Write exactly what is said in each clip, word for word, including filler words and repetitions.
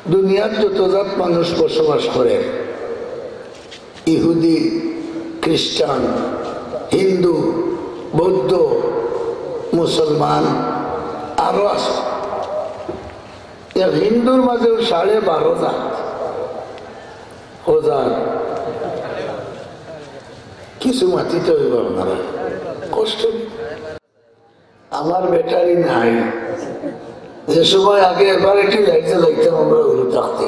দুনিয়াত যত জাত মানুষ বসবাস করে, ইহুদি, খ্রিস্টান, হিন্দু, বৌদ্ধ, মুসলমান, আরো আছে। এক হিন্দুর মাঝেও সাড়ে বারো জাত। ও জাত। কিছু মাতিতে হইব আপনারা, কষ্ট। আমার ব্যাটারি নাই। যে সময় আগে এবার একটি লাইট জ্বালাইতাম আমরা, ওগুলো থাকতে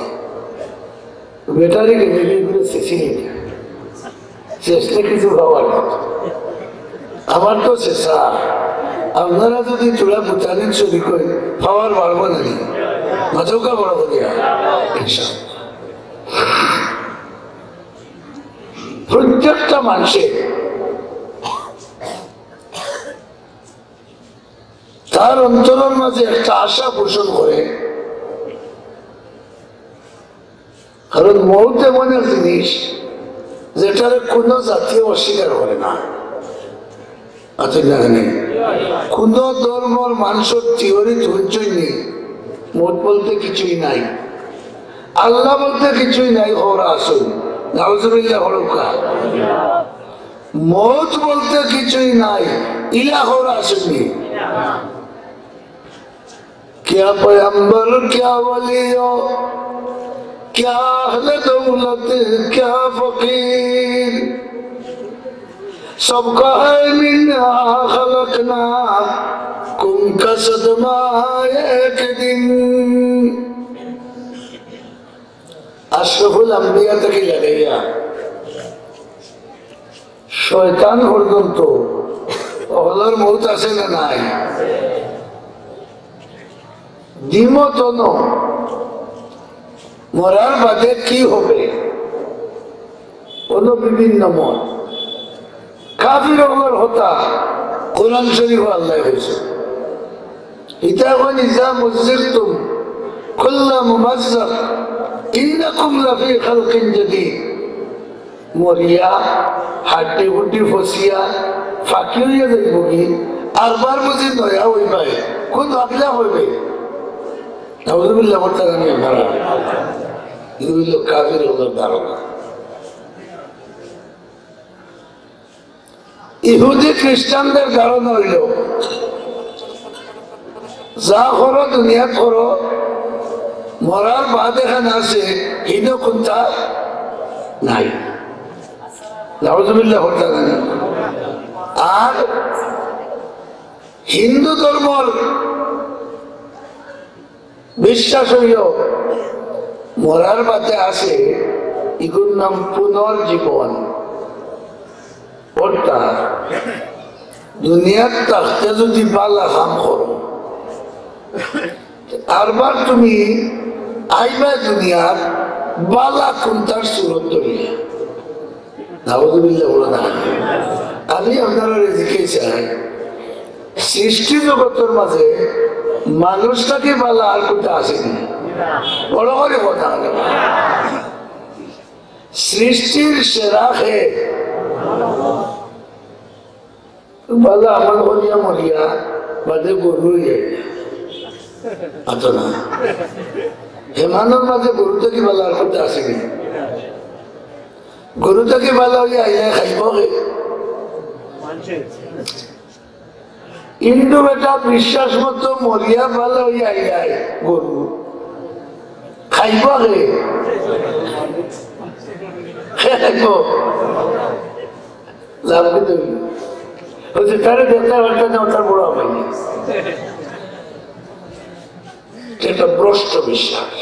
ব্যাটারি গেলে ঘুরে শেষই হইতে, শেষলে কিছু পাওয়ার না। আমার তো শেষা। আপনারা যদি চূড়া বুতানির ছবি কই, পাওয়ার বাড়বো না নি? মাঝেও কা বড় করিয়া। প্রত্যেকটা মানুষে তার অন্তরের মাঝে একটা আশা পোষণ করে, কারণ মৌত এমন এক জিনিস যেটারে কোনো জাতি অস্বীকার করে না। আছে না নেই? কোনো ধর্মর মানুষের থিওরি ধৈর্যই নেই। মৌত বলতে কিছুই নাই, আল্লাহ বলতে কিছুই নাই। হরা আসুন, নাউজুবিল্লাহ হরকা। মৌত বলতে কিছুই নাই, ইলা হরা আসুন। کیا پیغمبر، کیا ولی، کیا اہل دولت، کیا فقیر، سب کا ہے منہا خلقنا کم کا صدمہ ایک دن۔ আশরাফুল আম্বিয়া থেকে লাগাইয়া শয়তান পর্যন্ত অকলর মৌত আছে না নাই? দ্বিমত অনো, মরার বাদে কি হবে, অনো বিভিন্ন মত। কাফির অকলর কথা কোরআন শরীফো আল্লায় কইছে। ইতা কইন, "ইজা মুজ্জিকতুম কুল্লা মুমাজ্জাক ইন্নাকুম লাফি খালকিন জাদীদ।" মরিয়া, হাড্ডি হুড্ডি ফসিয়া, ফাকি অইয়া যাইবগি, আরবার বুঝি নয়া অইবায়, কোন ফাকিলা অইবে? নাউজুবিল্লাহ, বলতে জানি আপনারা। এগুলো কাফির অকলর ধারণা। ইহুদি খ্রিস্টানদের ধারণা অইলো, যা করো দুনিয়াত করো, মরার বাদ এখান আছে, হিনো কুন্তা নাই। নাউজুবিল্লাহ, হত্যা জানি। আর হিন্দু ধর্মর বিশ্বাস অইলো মরার বাদে আছে, ইগুর নাম পুনর্জীবন। অর্থাৎ দুনিয়াত থাকতে যদি বালা কাম করো, আরবার তুমি আইবা দুনিয়াত বালা কুন্তার সুরত ধরিয়া। নাউজুবিল্লাহ বলো না। আমি আপনারারে জিজ্ঞেস চাই, সৃষ্টি জগতর মাঝে মানুষ থাকি বালা আর কুন্তা আছে নি? বড় করে কথা হলো। সৃষ্টির সেরা কে? বালা আমল করিয়া মরিয়া বাদে গরু অইয়া আইলা। আতো না। হেমানর মাঝে গরু থাকি বালা আর কুন্তা আছে নি? গরু থাকি বালা অইয়া আইলে খাইব কে? হিন্দু বেটা বিশ্বাস মতো মরিয়া বালা অইয়া আইলে গরু খাইব কে? কে খাইব? লাভ কি তুমি? ওই যে তারে দেখতে পারতে না, ওটার বড় হবে। এটা একটা ভ্রষ্ট বিশ্বাস।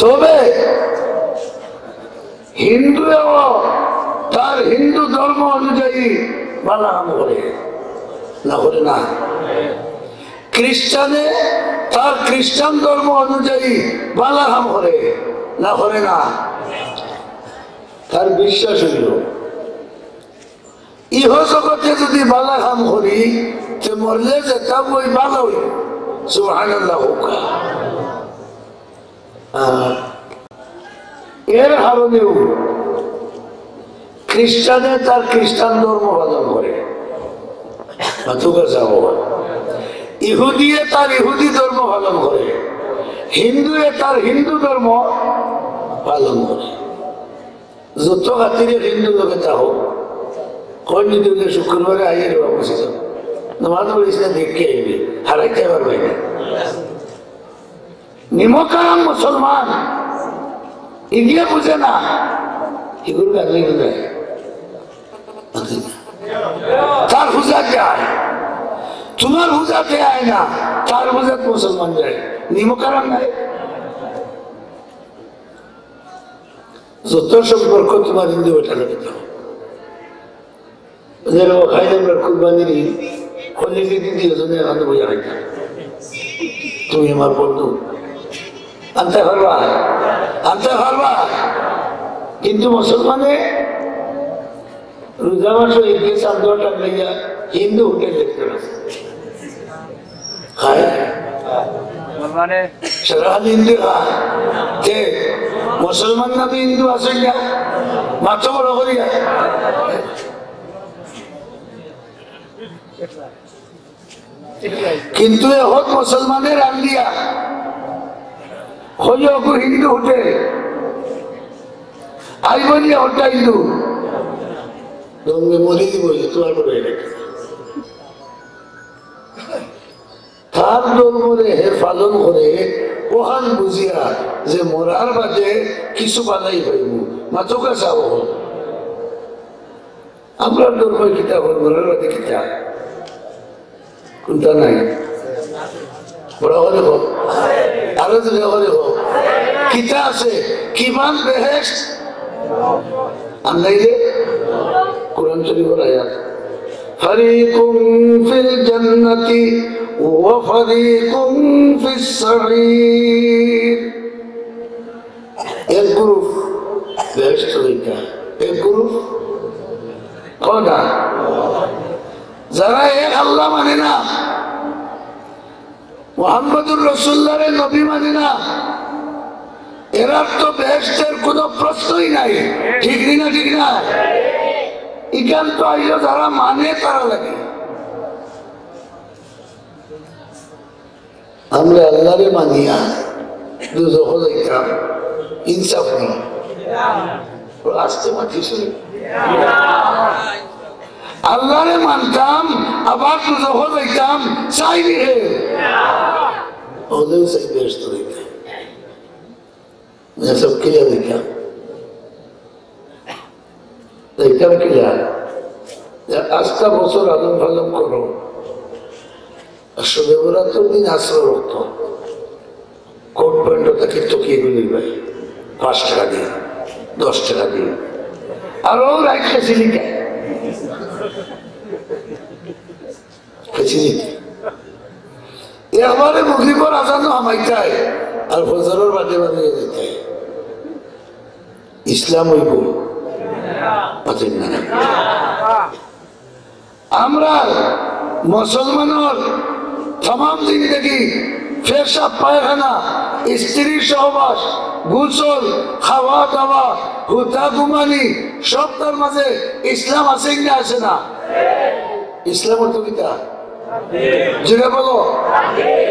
তবে হিন্দুও তার হিন্দু ধর্ম অনুযায়ী বালা কাম করে, না করে না? খ্রিস্টানে তার খ্রিস্টান ধর্ম অনুযায়ী বালা কাম করে, না করে না? তার বিশ্বাস অইলো ইহ জগতে যদি বালা কাম করি, তে মরলে যেতা অই বালা অই। সুবহানাল্লাহ কউক্কা। আহ, এর কারণেও খ্রিস্টানে তার খ্রিস্টান ধর্ম পালন করে। মাতুকা যাব। ইহুদিয়ে তার ইহুদি ধর্ম পালন করে, হিন্দুয়ে তার হিন্দু ধর্ম পালন করে। যত খাতিরে হিন্দু লগে থাকো, কই যদি বলে, "শুক্রবারে আইয়ে রে বাবা, মসজিদো নামাজ পড়িস না, দেখে আইবি, হারাইতে পারবে না।" নিমকহারাম মুসলমান, ইগিয়ে বুঝে না, ইগুর গালি বুঝে। তার পূজাত যায়, তোমার পূজাতে আয় না, তার পূজাত মুসলমান যায়, নিমকহারাম নাই। যত সম্পর্ক তোমার হিন্দু বেটার লগে থাকো, ওদের ও খাই আমরা কুরবানির ঈদ, খলিফি দিদি ওজনে এখন বুঝা খাইতাম। তুমি আমার বন্ধু, আনতে পারবা, আনতে পারবা। কিন্তু মুসলমানে রোজা মাসো ঈদে চান্দুয়া টাঙ্গাইয়া হিন্দু হোটেল দেখতে পাচ্ছে। খায়। মানে সারা খালি হিন্দু খায়। কে? মুসলমান নামে হিন্দু আছে না? মাথা বড় করিয়া। কিন্তু এ হক মুসলমানে রান্দিয়া, হইও গো হিন্দু হোটেল, আইবনি ওটা হিন্দু। দমে মরি দিব, তোমার করে রেখে। তার ধর্মরে হে পালন করে, ওহান বুঝিয়া যে মরার বাদে কিছু বালাই পাইব, মাতুকা চাও হল। আমরার ধর্ম কিতা হল, মরার বাদে কিতা? কোনটা নাই? বড় করে হোক, আরো জোরে করে হোক। কিতা আছে? কিমান বেহেশত? আর নাইলে কোরআন শরীফের আয়াত, "ফারিকুম ফিল জান্নাতি ওয়া ফারিকুম ফিস সাঈর।" এক গ্রুপ বেহেশত যাইতা, এক গ্রুপ কোনটা? যারা এক আল্লাহ মানে না, মুহাম্মদুর রাসূলুল্লাহরে নবী মানে না, এরার তো বেহেশতের কোনো প্রশ্নই নাই। ঠিক নি না? ঠিক না? ইখান তো আইলো যারা মানে তারা লাগে। আমরা আল্লাহরে মানিয়া দুজখো যাইতাম, ইনসাফ নেই। ও আস্তে মাতিস নি। আল্লাহরে মানতাম, আবার দুজখো যাইতাম, চাই নি হে। ওদের চাই বেহেশত যাইতাম। এসব কিলা যাইতাম? যাইতাম কিলা? যে আস্তা বছর আলম ফালম করো, আর শবে বরাতর দিন আছরো রক্ত, কোট প্যান্ট থাকি তকিয়ে গুলি ভাই, পাঁচ টাকা দিয়ে, দশ টাকা দিয়ে, আর ও রাইত খেয়েছি লিখে। খেয়েছি লিখে। একবারে মুগরিবর আজানও হামাইতায়, আর ফজরর বাদে বাদে যাইতায়। ইসলাম অইব? আছেন না? আমরা মুসলমানর তামাম জিন্দেগি পেশাব পায়খানা, স্ত্রীর সহবাস, গোসল, খাওয়া দাওয়া, হুতা ঘুমানি, সবটার মাঝে ইসলাম আছে না আছে না? ইসলাম অর্থ কিতা? জোরে বলো।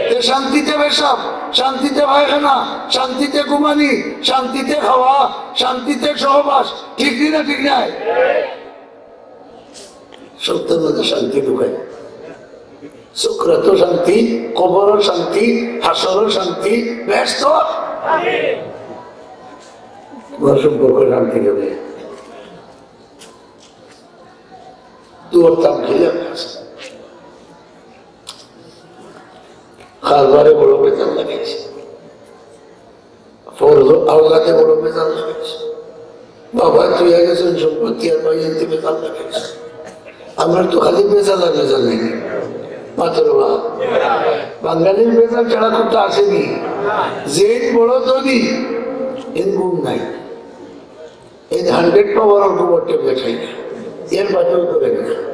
তে শান্তিতে পেশাব, শান্তিতে পায়খানা, শান্তিতে ঘুমানি, শান্তিতে খাওয়া, শান্তিতে সহবাস, ঠিক নি না? ঠিক নাই? সবটার মাঝে শান্তি ঢুকাই। সুকরাতও শান্তি, কবরও শান্তি, হাশরও শান্তি, বেহেশতও। তোমার সম্পর্ক শান্তি হবে। তুই ওর দাম খেলে কারবারে বড় বেজার লাগাইছে, আওলাদে বড় বেজার লাগাইছে, বাবা তুই আগে শুন সম্পত্তি আর ভাই আনতে বেজার লাগাইছে। আমরা তো খালি বেজার আর বেজার নেই মাত্র। বাঙালির বেজার ছাড়া কোনটা আসেনি। যে বড় ধনী, এর গুণ নাই। এই হান্ড্রেড পাওয়ার অল্প বটে দেখাই না, এর বাদেও ধরে না।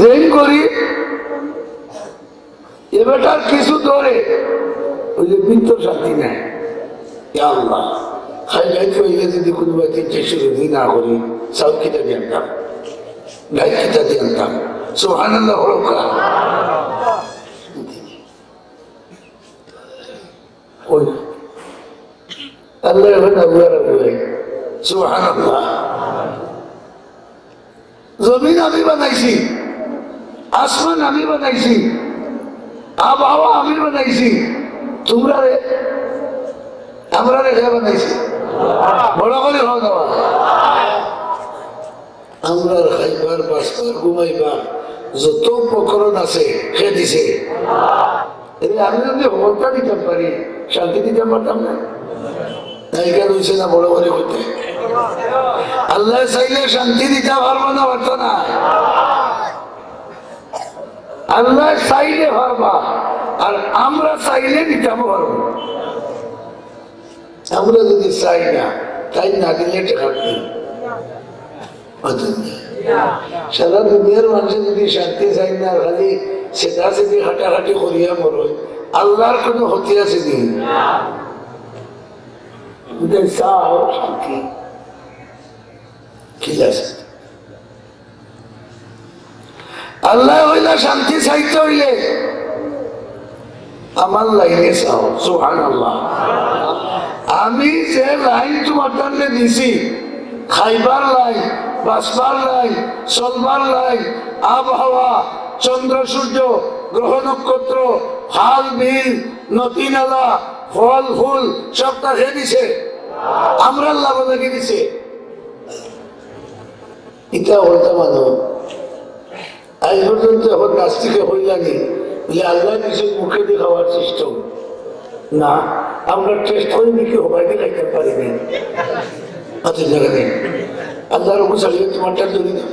রেইন করি, এ বেটার কিছু ধরে, ওই যে ভিতর শান্তি নাই। ইয়া আল্লাহ, খাই যাই তো এই যদি কোনো বাড়িতে চেষ্টা যদি না করি, চাউল কিতা দিয়ে আনতাম, ডাইল কিতা দিয়ে আনতাম, সুবহানাল্লাহ, হরকা। ওই আল্লাহ এখন আবুয়ার আবুয়াই। সুবহানাল্লাহ। জমিন আমি বানাইছি, আসমান আমি বানাইছি, আবহাওয়া আমি বানাইছি। তোমরা রে, আমরা রে, কে বানাইছি? বড় করি কও না। আমরার খাইবার, বাঁচবার, ঘুমাইবার যত উপকরণ আছে, কে দিছে? এরে, আমি যদি হকলতা দিতাম পারি, শান্তি দিতাম পারতাম না? তাই কেন হইছে না বড় করি কইতে? আল্লায় চাইলে শান্তি দিতা পারবা না, পারতা না? আল্লায় চাইলে পারবা, আর আমরা চাইলে দিতামও পারবো। আমরা যদি চাই না, তাইন না দিলে ঠেকাত নাই। অতএব সারা দুনিয়ার মানুষে যদি শান্তি চাইন না, আর খালি সেটা সেটি কাটাকাটি করিয়া মরইন, আল্লাহর কোনো ক্ষতি আছে নি? বুঝলেন? চাও শান্তি, ঠিক আছে। আল্লায় কইলা শান্তি চাইতে অইলে আমার লাইনে চাও। সুবহানাল্লাহ। আমি যে লাইন তুমার তানরে দিছি, খাইবার লাইন, বাঁচবার লাইন, চলবার লাইন, আবহাওয়া, চন্দ্র সূর্য, গ্রহ নক্ষত্র, খাল বিল, নদী নালা, ফল ফুল, সবতা কে দিছে? আমরার লাভ লাগি দিছে। ইটা বলতে মানো, আজ পর্যন্ত এখন নাস্তিকে কইলা নি, বলে আল্লাহ কিছু মুখে দিয়ে খাওয়ার system না, আমরা test করি দেখি, হবাই দিয়ে খাইতে পারি নি। আচ্ছা, জায়গা নেই, আল্লাহর উপর ছাড়িয়ে তুমারটা ধরি না।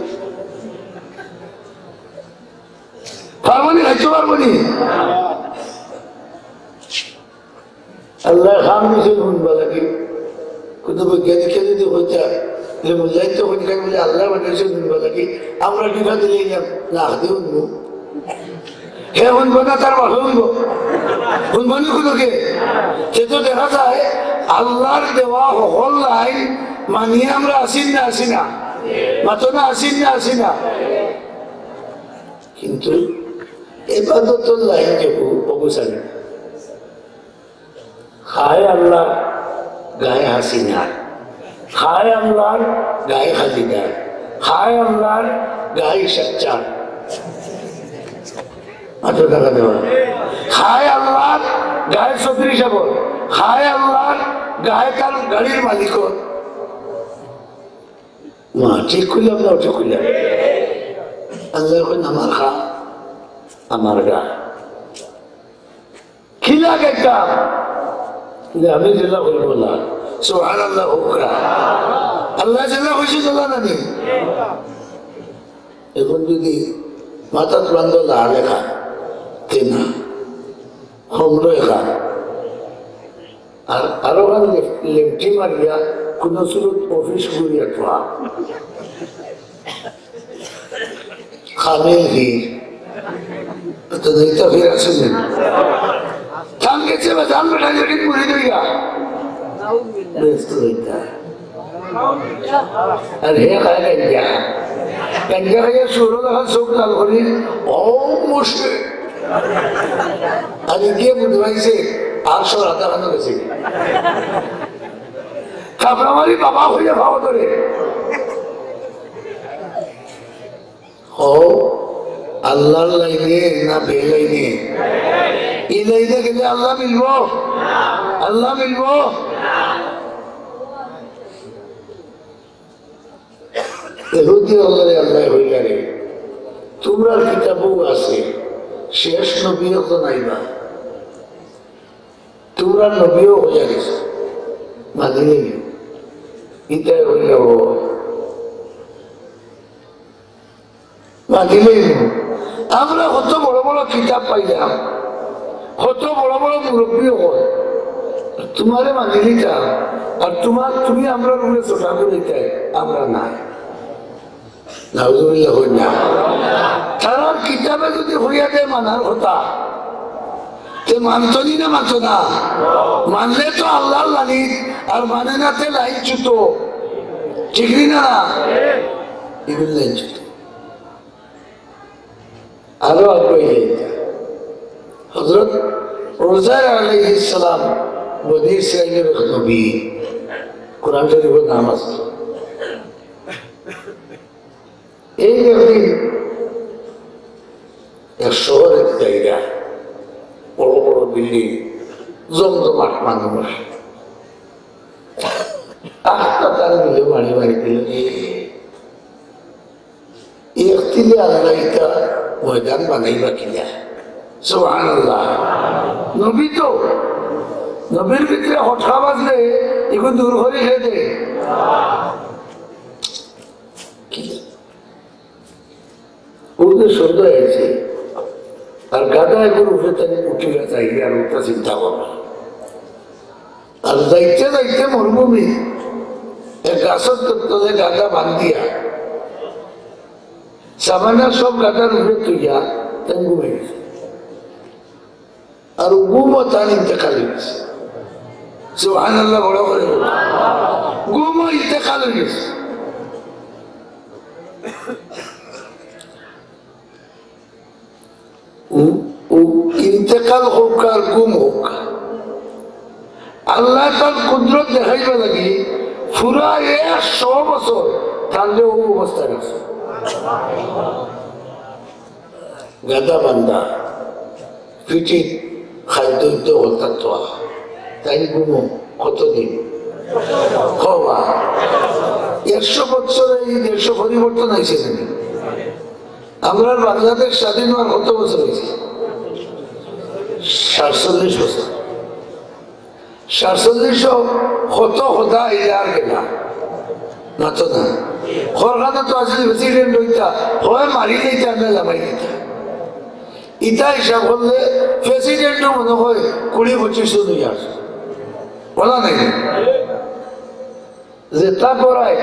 পারবো নি, খাইতে পারবো নি। আল্লায় কান দিছইন হুনবার লাগি। কুনু বৈজ্ঞানিকে যদি কইতা, যে মুজাহিদ তো কইতা বলে আল্লায় বানাইছইন হুনবার লাগি, আমরা কিতা দিলাইলাম? না, হাতে হুনবো। হে হুনবো না, তার বাপে হুনবো। হুনবো নি কুনুকে? তে তো দেখা যায়, আল্লাহর দেওয়া হকল লাইন মানিয়া আমরা আছি না, আছি না? মাতো না, আছি না, আছি না? কিন্তু ইবাদতর লাইন যেগু অবসান। খায় আল্লাহর গায়ে হাসিনা, খায় আল্লাহর গায়ে খালিদা, খায় আল্লাহর গায়ে সচ্চা। মাত্র টাকা দেওয়া। খায় আল্লাহর গায়ে চৌধুরী সাহেব, খায় আল্লাহর গায়ে তার গাড়ির মালিক। মা, ঠিক কইলাম না, ঠিক কইলাম? আল্লায় কইন, "আমার খা, আমার গা।" কিলা গাইতাম? যে আমি যেলা কইমু না। সুবহানাল্লাহ কউক্কা। আল্লায় যেলা কইছইন, যেলা নানি? এখন যদি মাথাত বান্ধো লাল এখান, তে না, হমরো এখান। আর আরো খান লেফ-, লেফটি মারিয়া কুনু সুরত অফিস ঘুরিয়া থোয়া। কামিল ভিড়। তো দুইটা ভিড় আছে না? কাম গেছে বা জান বেটা যদি মুড়ি দইয়া। ব্যস্ত হইতা। আর হে খায় গাঞ্জা। গাঞ্জা খাইয়া সুরো যখন চোখ লাল করি, ও মুশকিল। আর গিয়ে বুঝ পাইছে, আর সব রাতা খানো গেছে। কাপড়া মারি বাবা হইয়া ভাব ধরে। ও, আল্লাহর লাইনে না বে লাইনে? ই লাইনে গেলে আল্লাহ মিলবো? আল্লাহ মিলবো? ইহুদি অকলরে আল্লায় কইলা রে, তুমরার কিতাবো আছে, শেষ নবী অকল আইবা। তুমরার নবীও অইয়া গেছে, মানি নিও। ইতায় অইলো, মানি নিও। আমরা কত বড় বড় কিতাব পাইলাম, কত বড় বড় মুরব্বী অকল, তুমারে মানি নিতাম, আর তুমার, তুমি আমরার উপরে ছোটা করে দিতায়, আমরা নাই। নাউজুবিল্লাহ কইন না। তারার কিতাবে যদি কইয়া দেয় মানার কথা, তে মানতো নি না মানতো না? মানলে তো আল্লাহর লাইন, আর মানে না তে লাইনচ্যুত। ঠিক নি না? ইগুন লাইনচ্যুত। আরো আগুয়াই যাইতা। হযরত উজাইর আলাইহিস সালাম বনি ইসরাইলর এক নবী, কোরআন শরীফর নাম আছে। এই একদিন এক শহরে জায়গা, বড় বড় বিল্ডিং, জমজমাট মানুষ। আখতা তার মিলে মারি মারি দিল, এ, এক তিলে আল্লাহ ইটা ময়দান বানাইবা কিলা? সুবহানাল্লাহ। নবী তো, নবীর ভিতরে হঠা বাজলে এগুলো দূর করে খেয়ে দে। ওদের শব্দ হয়েছে। আর গাধা এগুলো উঠে তাই উঠে গেছে, আর ওটা চিন্তা করবে। আর যাইতে যাইতে মরুভূমি এক গাছর তলে গাধা বান্ধিয়া, সামানা সব গাধার উপরে তুইয়া তাই ঘুমাই গেছে। আর ঘুমও তার ইন্তেকাল হয়ে গেছে। সুবহানাল্লাহ, বড় করে বলো। ঘুমও ইন্তেকাল হয়ে গেছে। ও, ও ইন্তেকাল হোক আর গুম হোক, আল্লাহ তার কুদরত দেখাইবার লাগি পুরা একশো বছর তাহলে ও অবস্থায় আছে। গাধা বান্ধা, পিঠিত খাদ্য উদ্য হলতার তো, তাই গুমো কতদিন? হবা, একশো বছরে এই দেশে পরিবর্তন আইছে নাকি? আমরার বাংলাদেশ স্বাধীন হওয়ার কত বছর হয়েছে? সাতচল্লিশ বছর। সাতচল্লিশ কত কথা আইলে আর গেলা না তো না। খরখানা তো আসলে প্রেসিডেন্ট হইতা, হয় মারি দিতা, না লামাই দিতা। ইটা হিসাব করলে প্রেসিডেন্টও মনে হয় কুড়ি পঁচিশ জন হইয়া আছে। বলা নাই? যেটা করায়,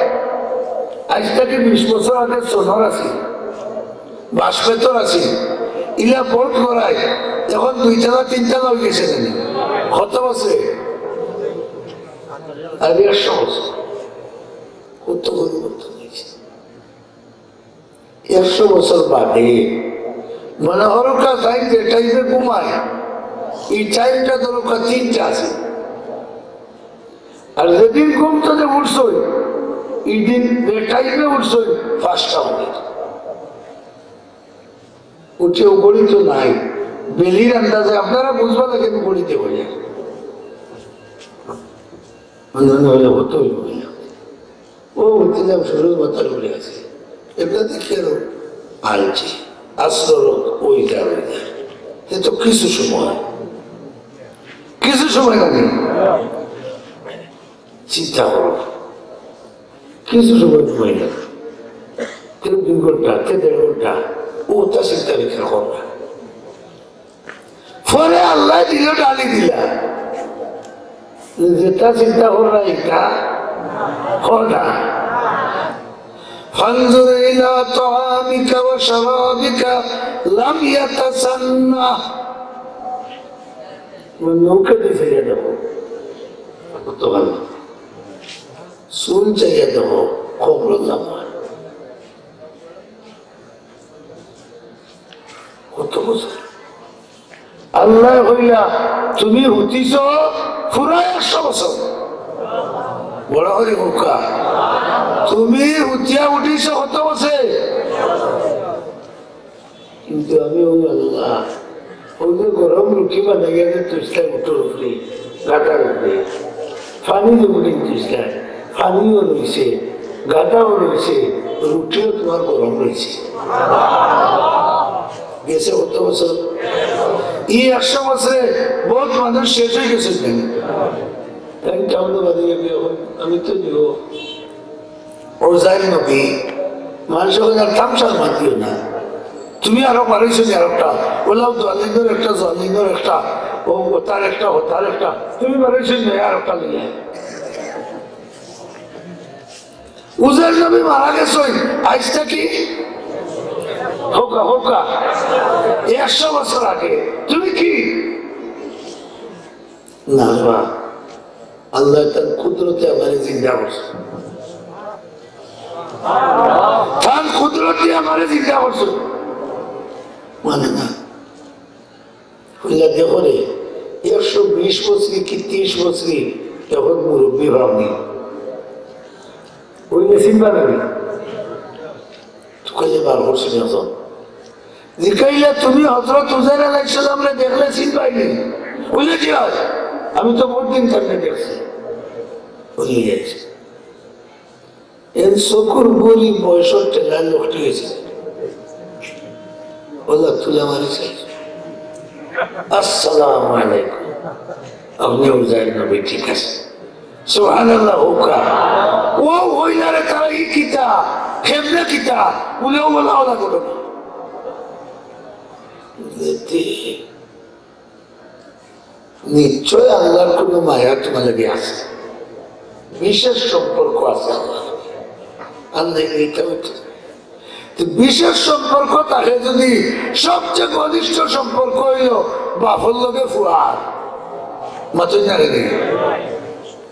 আজ থেকে বিশ বছর আগে সোনার আছে, বাঁশবেতর আছে, ইলা বোর্ড করায়, এখন দুইতলা তিনতলা হয়ে গেছে জানি। কত বছরে? আর একশো বছর। কত পরিবর্তন হয়েছে। একশো বছর বাদে মনে হরকা টাইম যে টাইমে ঘুমায়, এই টাইমটা ধরকা তিনটা আছে। আর যেদিন ঘুম থেকে উঠছই, এই দিন যে টাইমে উঠছই, পাঁচটা হবে। উঠে ও ঘড়ি তো নাই, বেলির আন্দাজে আপনারা বুঝবা লাগে ঘড়িতে হয়ে যায়। অন্যান্য হলে হতো হইল না। ও উঠতে যাও, শরীর মাথার উপরে আছে। এটা দেখে আরো আলছি, আশ্রয় ওই যা, ওই যা। এ তো কিছু সময়, কিছু সময় লাগে। চিন্তা করো, কিছু সময় ঘুমাই না, কেউ দুই ঘন্টা, কেউ দেড় ঘন্টা, ও তা চিন্তা রেখে করো না। পরে আল্লাহ দিল, ডালি দিলা। যেটা চিন্তা করলা, এটা কথা। فانظر إلى طعامك وشرابك لم يتسنه। নৌকা দিয়ে ফেলে দেবো। কত ভালো। চুল চাইয়া দেবো, খবর না হয়। কত বছর? আল্লাহ কইলা, তুমি হুতিছ পুরা একশো বছর। বড় করে হুকা। তুমি হুতিয়া উঠিছ কত বছর? কিন্তু আমি, ও আল্লাহ, ওই যে গরম রুটি বানাইয়া যে তুলছিলাম উঠোর উপরে, গাদার উপরে, পানি যে উঠে তুলছিলাম, পানিও রইছে, গাদাও রইছে, রুটিও তোমার গরম রইছে। গেছে কত বছর? এই একশো বছরে বহুত মানুষ শেষ হয়ে গেছে। তাই কেমন বাড়ি যাবে এখন? আমি তো নিব। উজাইর নবী, মানুষ ওখানে আর তামশার মাতিও না। তুমি আরো বাড়াইছো নি আরোটা, ওলাও জালিমের একটা, জালিমের একটা, ও, ও তার একটা, ও তার একটা, তুমি বাড়াইছো নি আরোটা নিয়ে। উজাইর নবী মারা গেছইন, আইজ থাকি হোকা, হোকা, একশো বছর আগে। তুমি কি? না বা, আল্লাহ তার কুদরতে আমারে জিন্দা করছে। তার কুদরতে আমারে জিন্দা করছে। মানে না। কইলা, "দেখো রে, একশো বিশ বছরি কি ত্রিশ বছরি, এখন মুরব্বি পাওনি।" কইলে, "চিনবা না নি?" তো কইলে, "বার করছি না তো।" জিকাইলা, "তুমি হযরত উজাইর আলাইহিস সালামরে দেখলে চিনবায়নি?" কইলে, "জি অয়, আমি তো বউত দিন তানরে দেখছি।" কইলে, "এই যে।" এর চকুর বুড়ি বয়সর ঠেলায় লটকি গেছে। ওলা তুলা মারি চাই। "আসসালামু আলাইকুম।" "আপনি উজাইর নবী, ঠিক আছে।" সুবহানাল্লাহ, হউকা। ও কইলা রে, তারা ই কিতা, কেমনে কিতা, বলে ও বলা ওলা করো না। নিশ্চয় আল্লাহর কোনো মায়া তোমার লাগি আছে, বিশেষ সম্পর্ক আছে আল্লাহর। আর নাই, এটা হচ্ছে তো বিশেষ সম্পর্ক থাকে যদি, সবচেয়ে ঘনিষ্ঠ সম্পর্ক হইল বাপর লগে ফুয়ার। মাতই না রে?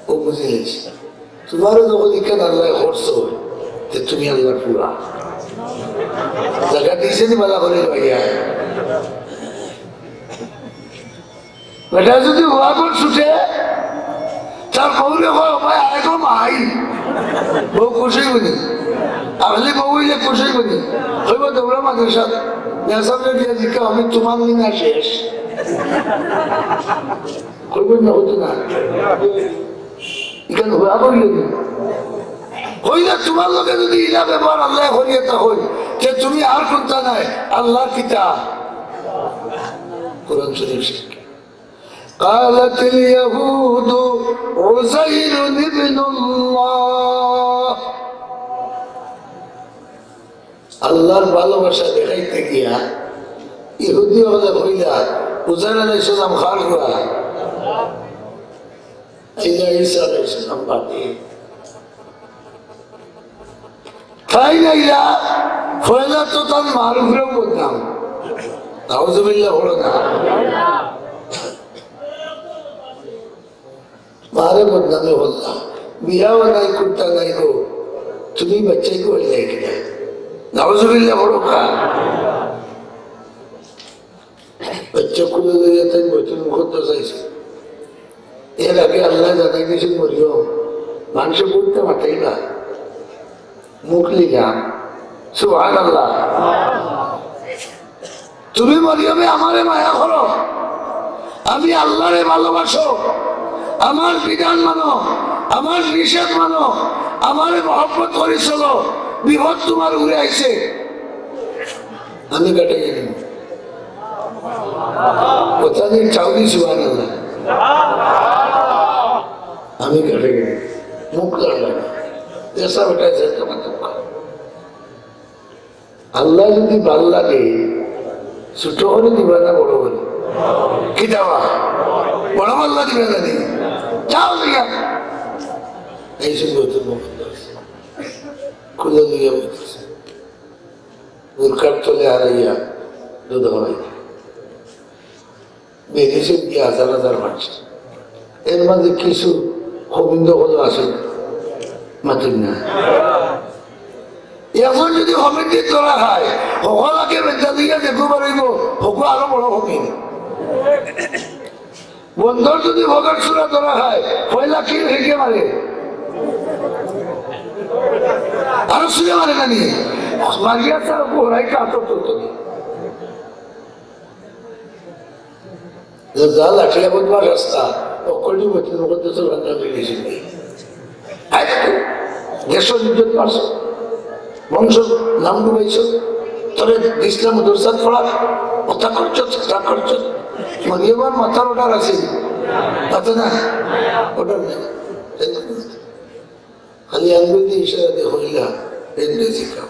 ও বুঝে গেছি। তোমারও যখন এখানে আল্লাহ করছো, তো তুমি আল্লাহর ফুয়া। জায়গা দিয়েছে নি বালা করে ভাইয়া? বেটা যদি ওয়াগর ছুটে, তার বউরে কয়, "ও ভাই, আয় গো মাই।" বউ খুশি হইনি। আসলে বউ হইলে খুশি হইনি। কইব, "দৌড়া মাদ্রাসা, মেসাবরে দিয়া জিকা, আমি তোমার দিন আর শেষ।" কইব না, হতো না। এখানে ওয়াগর ইয়ে নেই। কইলে, "তোমার লগে যদি ইলা ব্যবহার আল্লাহ করিয়ে তা হই, যে তুমি আর কোনটা নাই, আল্লাহর কিতা?" কোরআন শরীফ শিক্ষা। قالت اليهود عزير ابن الله। আল্লাহর ভালোবাসা দেখাইতে গিয়া ইহুদি হলে কইলা, "উজাইর আলাইহিস সালাম কার ফুয়া?" ইলা ঈসা আলাইহিস সালাম বাদে। তাই নাইলা, পয়লা তো তার মার উপরেও বদনাম। নাউজুবিল্লাহ বলো না। মারে বদনামে বললা, "বিয়াও নাই, কুত্তা নাই গো, তুমি বাচ্চাই গো হইলে কিনা?" নাউজুবিল্লাহ বলো না। বাচ্চা কুলে লইয়া তাই বাইতুল মুকাদ্দাস আইছে। এর আগে আল্লাহ জানাই দিয়েছেন মরিয়ম, মানুষে বলতে মাতাই না, মুখ লিলা। সুবহানাল্লাহ। তুমি মরিয়মে আমারে মায়া করো, আমি আল্লাহরে ভালোবাসো, আমার বিধান মানো, আমার নিষেধ মানো, আমারে মহব্বত করি চলো, বিপদ তোমার উপরে আইছে। আমি কাটাই গেলাম। কথা নেই, চাউনি সুবহানাল্লাহ। আমি কাটাই গেলাম। মুখ লাগবে না। যেসা বেটা আছে, তোমার দুঃখ। আল্লাহ যদি ভালো লাগে, ছোট করে দিবা না বড় করে? কি দেওয়া? বড় আল্লাহ দিবে না নি? যাও দিয়া। এই শুধু তোমার খুলে দিয়ে বলতেছে। বুরকার তলে হারাইয়া দুধ হয়। বেরিয়েছেন কি হাজার হাজার মানুষ। এর মাঝে কিছু গোবিন্দ হলো আছে, মাতুন না। এখন যদি কমিটি ধরা হয়, হকলাকে বেচা দিয়ে দেখো বাড়িব, হকল আরো বড় কমিটি। বন্দর যদি ভগর চূড়া ধরা হয়, পয়লা কি হেঁকে মারে? আরো চুরে মারে না নি? মারিয়া তার হরাই কাতর করতো নি। যে যা লাঠিয়া বদমাস রাস্তা, অকলটি বইতে মকদ্দসর ভান্ডার মিলিয়েছিল। হায়, দেশর ইজ্জত মারছ, বংশর নাম ডুবাইছ, তোরে দিছিলাম মাদ্রাসাত পড়া, অতা করছ, তা করছ। মরিয়মর মাথার order আছে, মাথা না, order নেই। খালি আঙ্গুল দিয়ে ইশারা দিয়ে কইলা, "রেন্ডে জিকা।"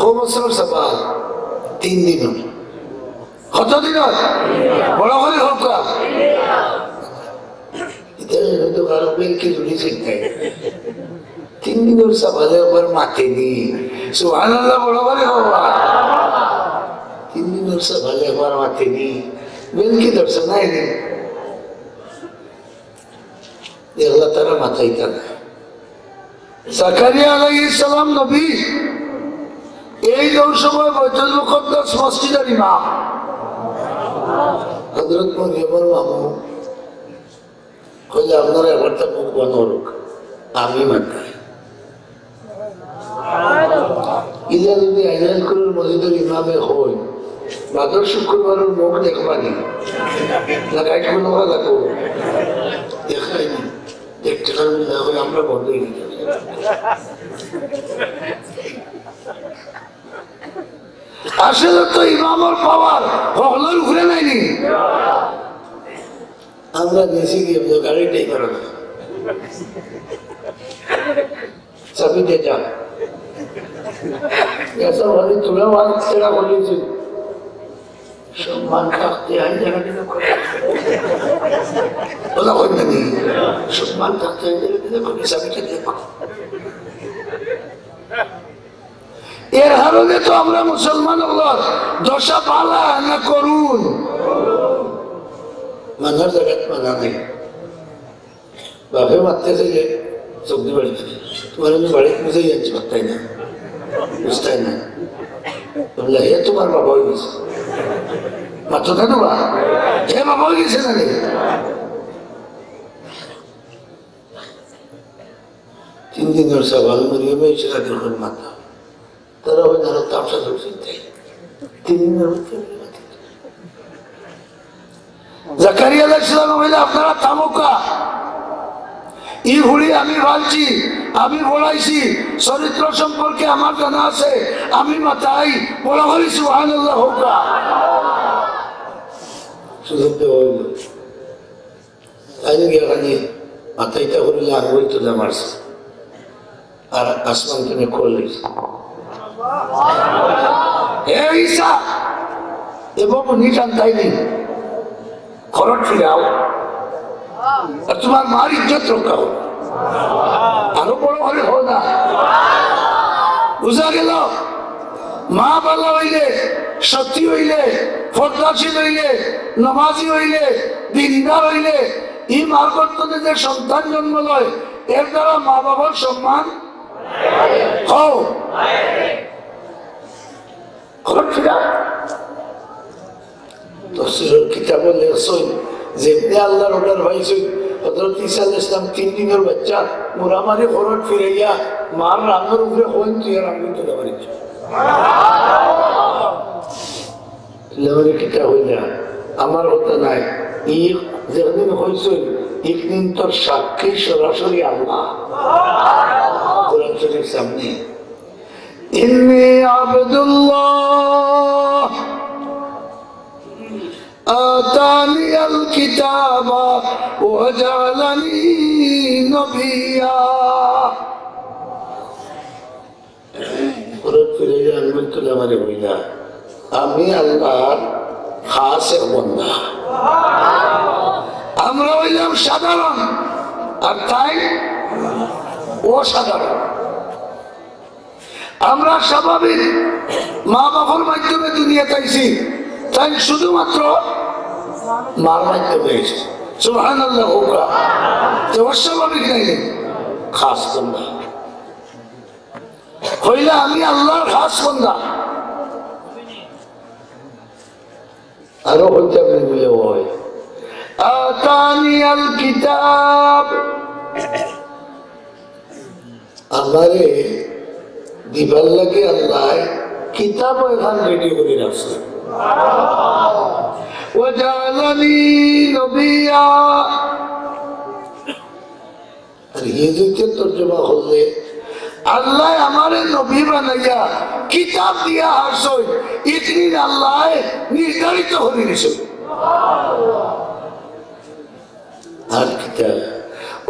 কয় বছরর সওয়াল? তিন দিনর। কত দিনর? বড় করি কউক্কা। ইতা হয়তো কারো বেলকি জুড়ি চিন্তায়। তিন দিনর সওয়ালে আবার মাতেনি। সুবহানাল্লাহ, বড় করি কউক্কা। তিন দিনর সওয়ালে আবার মাতেনি। বেলকি ধরছে না এদিন। এগুলা তারা মাথায় থাকে। জাকারিয়া আলাইহিস সালাম নবী, এই দৌড় সময় বাইতুল মুকাদ্দাস মসজিদর ইমাম হযরত মরিয়মর মামু কইলে, "আপনারা একবার তার মুখ বন্ধ করুক, আমি মাতাই।" ইলা যদি আইজালকুলর মসজিদর ইমামে কইন, "বাদর শুক্রবারর মুখ দেখবানি, না গাইড কোনো লাগবো?" দেখলাইনি, দেখতে পারবেন না, এখন আমরা বন্ধ হয়ে গেছি। আসলে তো ইমামর পাওয়ার হকলর উপরে নাইনি। আমরা নিচে গিয়ে বলবো, "গাড়ি নেই করানো, চাবি দিয়ে যান।" এসব ভাবে তোরা ওয়াজ ছেড়া বলেছি, "সম্মান থাকতে আইন জায়গা দিলে করে।" ওরা বলবে নি, "সম্মান থাকতে আইন জায়গা দিলে করে, চাবিটা দিয়ে করে।" এর কারণে তো আমরা মুসলমান অকলর দশা ভালা না করুণ। মানার জাগাত মানা নাই। বাপে মারতে চাইলে চোখ দিয়ে বাড়ি ফেলে। তোমার আমি বাড়িত বুঝাই যাচ্ছি, মারতাই না, বুঝতাই না। বললে, "হে তোমার বাবা হয়ে গেছে।" মারতো না তো বা? হে বাবা হয়ে গেছে না রে? তিন দিনর সওয়াল মরিয়মে এসে রাতের করে মাতা। তারা ওই যারা তামসা ধরছেন তাই। তিন দিনর ভিতরে মাতা। জাকারিয়া আলাইহিস সালাম বলে, "আপনারা থামুক্কা। ই হুড়ি আমি পালছি, আমি পড়াইছি, চরিত্র সম্পর্কে আমার জানা আছে, আমি মাতাই, বড় করি সুবহানাল্লাহ কউক্কা।" সুযোগ দেওয়া হইল। তাইন গিয়া খালি মাথাইটা করিলে আঙ্গুল তুলে মারছে, আর আসমান তুমি খোল লইছে। হে ঈসা, এ বাবু নিজান তাইনি, খরচ ফিরাও, আর তোমার মার ইজ্জত রক্ষা হোক। আরো বড় করে হো না। বুঝা গেল? মা ভালা হইলে, সতী হইলে, পর্দাশীল হইলে, নমাজি হইলে, দিনদার হইলে, ই মার গর্ভ থাকি যে সন্তান জন্ম লয়, এর দ্বারা মা বাবার সম্মান হও। খরচ ফিরা। তফসিরর কিতাবো লেখছইন, যেমনে আল্লাহর অর্ডার পাইছইন, হযরত ঈসা আলাইহিস সালাম তিন দিনর বাচ্চা, মুরামারি খরচ ফিরাইয়া মার রানর উপরে কইন, "তুই আর আমি তুলে পারি।" তুলে পারি কিতা কইলা? আমার কথা নাই। ই যেদিন কইছইন, ইদিন তোর সাক্ষী সরাসরি আল্লাহ। কোরআন শরীফ সামনে। إني عبد الله آتاني الكتاب وجعلني نبيا। খরচ ফিরাইয়া আঙ্গুল তুলে মারি কইলা, "আমি আল্লাহর খাস এক বন্দা।" আমরা হইলাম সাধারণ, আর তাইন অসাধারণ। আমরা স্বাভাবিক, মা বাবার মাধ্যমে দুনিয়াত আইছি, তাইন শুধুমাত্র মার মাধ্যমে আইছে। সুবহানাল্লাহ কউক্কা। তে অস্বাভাবিক নাইনি? খাস বন্দা। কইলা, "আমি আল্লাহর খাস বন্দা।" আরো কইতাম নি বুলে অয়, "আতানিয়াল কিতাব।" আমারে দিবার লাগি আল্লায় কিতাবও এখান রেডি করি রাখছে। "ওয়াজাআলানি নবিয়্যা।" আর হিন্দুতে তর্জমা করলে, "আল্লায় আমারে নবী বানাইয়া কিতাব দিয়া হারছইন, ইদিন আল্লায় নির্ধারিত করি দিছইন।" আর কিতা?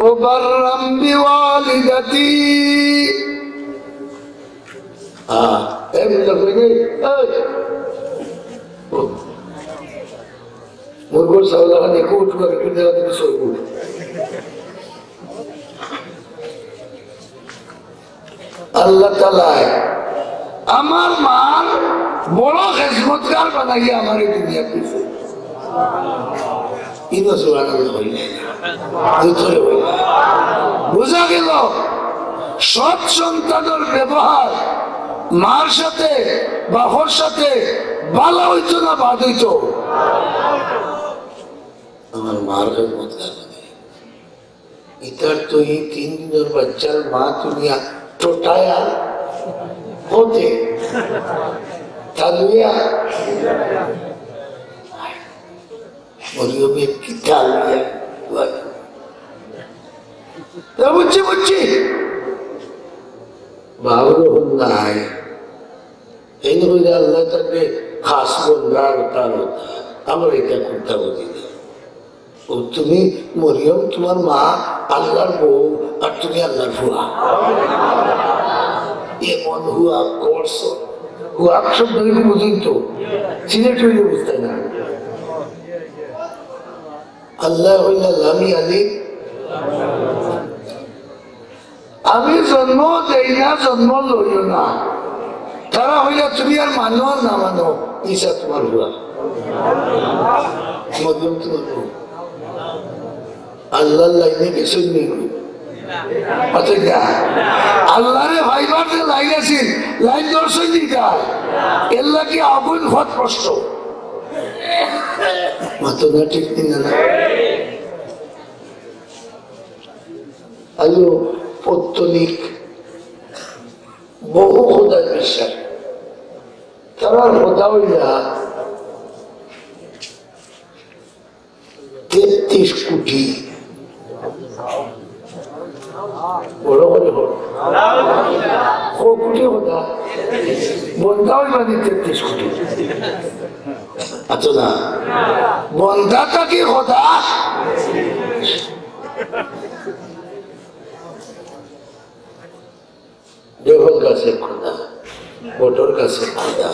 "ওয়া বাররাম বিওয়ালিদাতি।" আহ, এই বুঝা কই নাই? এই। মুরগর চাউল খান একটু উঠবার, একটু দেওয়া দিলে চলবো। আল্লাহ তাআলায় আমার মার বড় খেজমতগার বানাইয়া আমারে দুনিয়াত দিছে। ইনো সুবহানাল্লাহ হইলে, ভিতরে হইলে। বুঝা গেল, সৎ সন্তানর ব্যবহার মার সাথে, বাপর সাথে ভালা অইতো না বাদ অইতো? আমার মার খেদমত কার লাগি? ইতার তো ই তিন দিনর বাচ্চার মা তুলিয়া টোটায়া হতে তালুয়া মরিয়মে কি তালুয়া। বুঝছি, বুঝছি। বাবুর হন নাই। এই নইলে আল্লাহ তাকে খাস বন্দার তার হতা। আমরা এটা কোনটা বুঝি না। ও তুমি মরিয়ম, তোমার মা আল্লাহর বউ, আর তুমি আল্লাহর ফুয়া। এমন হুয়া করছো। হুয়া শব্দ কি বুঝুন তো? সিলেট হইলে বুঝতে না। আল্লাহ হইলা লামি আলী। আমি জন্ম দেই না, জন্ম লইও না। তারা হইলা তুমি আর মানো আর না মানো, ঈসা তোমার হুয়া। মরিয়ম তোমার হুয়া। আল্লাহর লাইনে গেছইন নি? আচ্ছা, যা। আল্লাহরে ভাইবার যে লাইন আছিল, লাইন ধরছইন নি তাই? এর লাগি আগুন ফত প্রশ্ন। মাতো না, ঠিক নি না? আলো পৌত্তলিক বহু খোদায় বিশ্বাস। তারার খোদা হইলা তেত্রিশ কোটি। বড় করে বড়। ক কোটি খোদা? বন্দা হইবা নি তেত্রিশ কোটি? আচ্ছা না। বন্দা থাকি খোদা। জহল গাছে খোদা, বটর গাছে খোদা,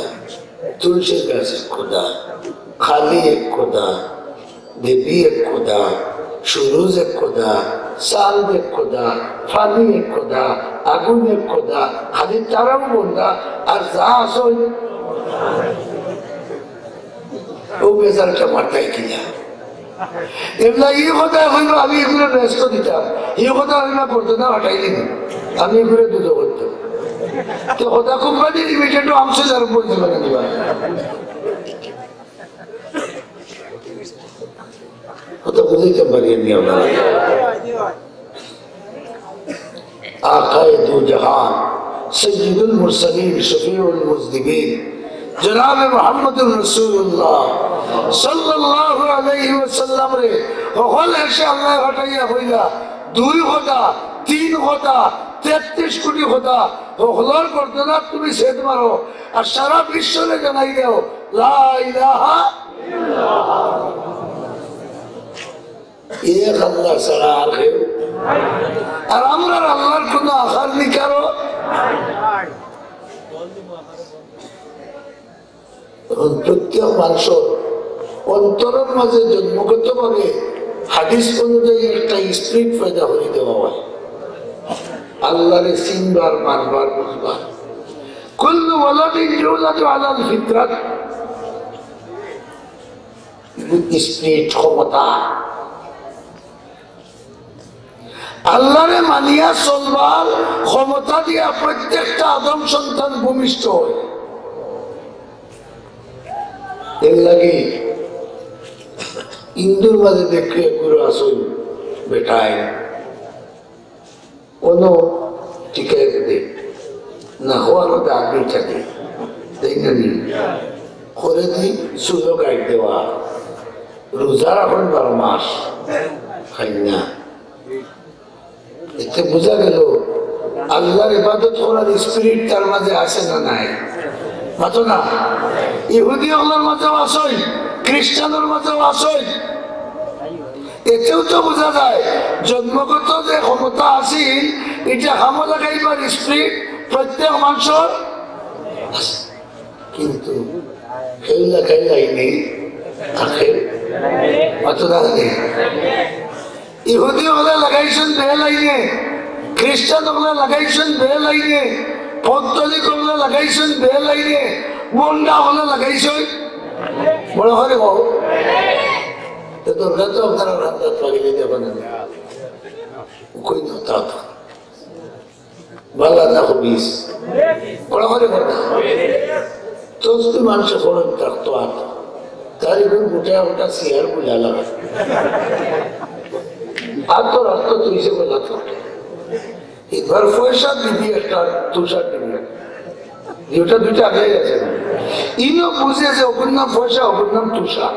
তুলসীর গাছে খোদা, খালি এক খোদা, দেবী এক খোদা, সুরুজ এক খোদা, চান্দ এক খোদা, পানি এক খোদা, আগুন এক খোদা, খালি তারাও বন্দা, আর যা আছে ওই ও বেজারটা মারতাই কিনা? এগুলা ই কথা কইব, আমি এগুলো ব্যস্ত দিতাম, ই কথা আমি না করতো না, হটাই দিব, আমি এগুলো দুটো করতো। তো কথা কোম্পানি লিমিটেড আমসে যার উপর দিব না দিবা। কথা বুঝাইতে পারি আমি আপনারা। আকায়ে দু জাহান, সৈয়দুল মুরসালিন, শফিউল মুজনিবিন, জনাবে মুহাম্মদুর রাসূলুল্লাহ সাল্লাল্লাহু আলাইহি ওয়াসাল্লাম রে, হকল এসে আল্লাহ হটাইয়া কইলা, দুই খোদা, তিন খোদা, তেত্রিশ কোটি খোদা, হকলর গর্দনাত তুমি ছেদ মারো, আর সারা বিশ্বরে জানাই দেও, লা ইলাহা এক আল্লাহ ছাড়া আর কেউ। আর আমরার আল্লাহর কোনো আকার নিকারও। এখন প্রত্যেক মানুষর অন্তরের মাঝে জন্মগতভাবে হাদিস অনুযায়ী একটা স্পিরিট পয়দা করে দেওয়া হয়। আল্লাহরে চিনবার, মানবার, বুঝবার। কুল্লু ওয়ালাদিন ইউলাদু আলাল ফিতরাত। স্পিরিট ক্ষমতা। আল্লাহরে মানিয়া চলবার ক্ষমতা দিয়া প্রত্যেকটা আদম সন্তান ভূমিষ্ঠ হয়। এর লাগি হিন্দুর মাঝে দেখি এগুলো আসল বেটায়। কোনো টিকায় দে না হওয়ার মধ্যে আগে থাকে। তাই না নি? করে দি সুযোগ আগ দেওয়া। রোজা রাখুন বারো মাস। খাই না। এতে বোঝা গেল আল্লাহর ইবাদত করার স্পিরিট তার মাঝে আছে না নাই? মাতো না। ইহুদি অকলর মাঝেও আছই, খ্রিস্টানর মাঝেও আছই। এতেও তো বোঝা যায় জন্মগত যে ক্ষমতা আছিল, এটা কামো লাগাইবার স্পিরিট প্রত্যেক মানুষর আছে। কিন্তু কেউ লাগাইলাই নেই, আর কেউ মাতো না নেই। ইহুদি অকলে লাগাইছইন বে লাইনে, খ্রিস্টান অকলে লাগাইছইন বে লাইনে, পৌত্তলিক অকলে লাগাইছইন বে লাইনে, মন্ডা অকলে লাগাইছইন বড় করে বল। তো দরকার তো আপনারা রান্না পারিলে দেবেন না। কই না তা তো। ভালা না খবিস? বড় করি কথা। তো যদি মানুষে ফরজ থাকতো আর, তার এখন গোটা গোটা চেয়ার বুঝা লাগে। আর তো রাখতো তুই সে বলা তো। এবার পয়সা দিবি একটা, তুষার দিবি। যেটা দুইটা আগে গেছে। ইনো বুঝে যে ওপর নাম পয়সা, ওপর নাম তুষার।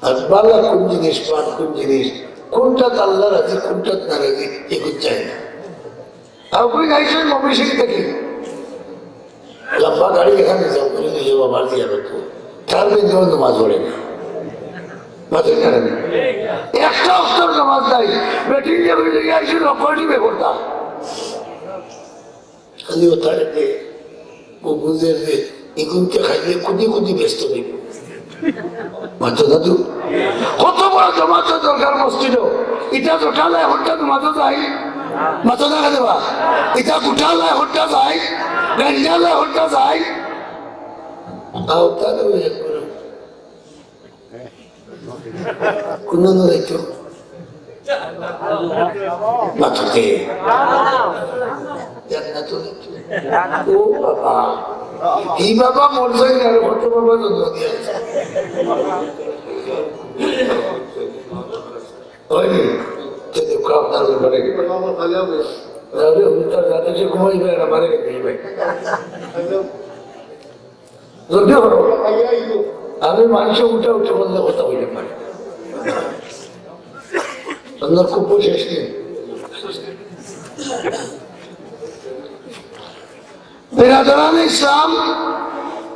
আর ভালা কোন জিনিস, পাপ কোন জিনিস, কোনটাত আল্লাহ রাজি, কোনটাত নারাজি, এগুলো চাই না। আর ওই গাড়ি সব ময়মনসিংহ থাকি। লম্বা গাড়ি এখানে যাও, করে নিয়ে যাবো, আবার দিয়ে আবার তো। তার মধ্যেও নামাজ পড়ে না। মাথায় জানে না। একটা অক্তর নামাজ নাই। বেটিং যে হয়ে যায়, এসে লক্ষ্য নিবে করতাম। খালি ও তারে দে, ও বুঝে যে এগুনকে খাইলে কুদি কুদি ব্যস্ত হইব। মাতো দাদু, কত বড় জমাত দরকার মসজিদও। ইটা তো ঠালায় হট্টা মাতো যাই, মাতো না কেন বা? ইটা গুঠালায় হট্টা যাই, গাঞ্জালায় হট্টা যাই। আও তাহলে ওই এক করে। কোন যাইতো? মাথুতে। জান্নাত যাইতো। ও বাবা। এই বাবা মরছে না, আর কত বাবা জন্ম দিয়েছে। ওই, তো দেখো আপনার ঘরে। আরে, উনি তার রাতে যে ঘুমাইবে, আর আমারে খেতে দিবে। যদি হলো, আমি মানুষে উঠা উঠে বললে কথা হইতে পারে। আপনার খুব শেষ নেই। বেরাদরান ইসলাম,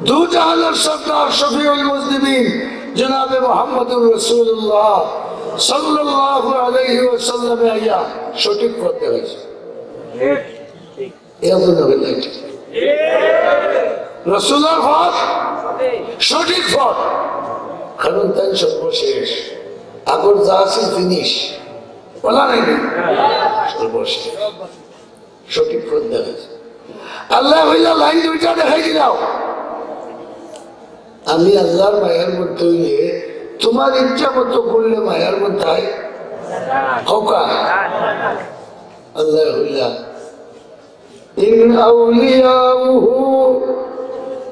দু জাহানের সর্দার শফিউল মুজনিবিন জনাবে মুহাম্মদুর রাসূলুল্লাহ সাল্লাল্লাহু আলাইহি ওয়াসাল্লামে আইয়া সঠিক পথ দেখাইছে। এই জন্য বললাম, রসুলের পথ সঠিক পথ, কারণ তাই সর্বশেষ, আগর যা আছে ফিনিশ, বলা নাই নি? সর্বশেষ সঠিক পথ দেখাইছে। আল্লাহ হইলা লাইন দুইটা দেখাই দিলাও। আমি আল্লাহর মায়ার মধ্যে হইলে তোমার ইচ্ছা মতো করলে মায়ার মধ্যে হয়। হকা। আল্লাহ হইলা, "ইন আউলিয়াউহু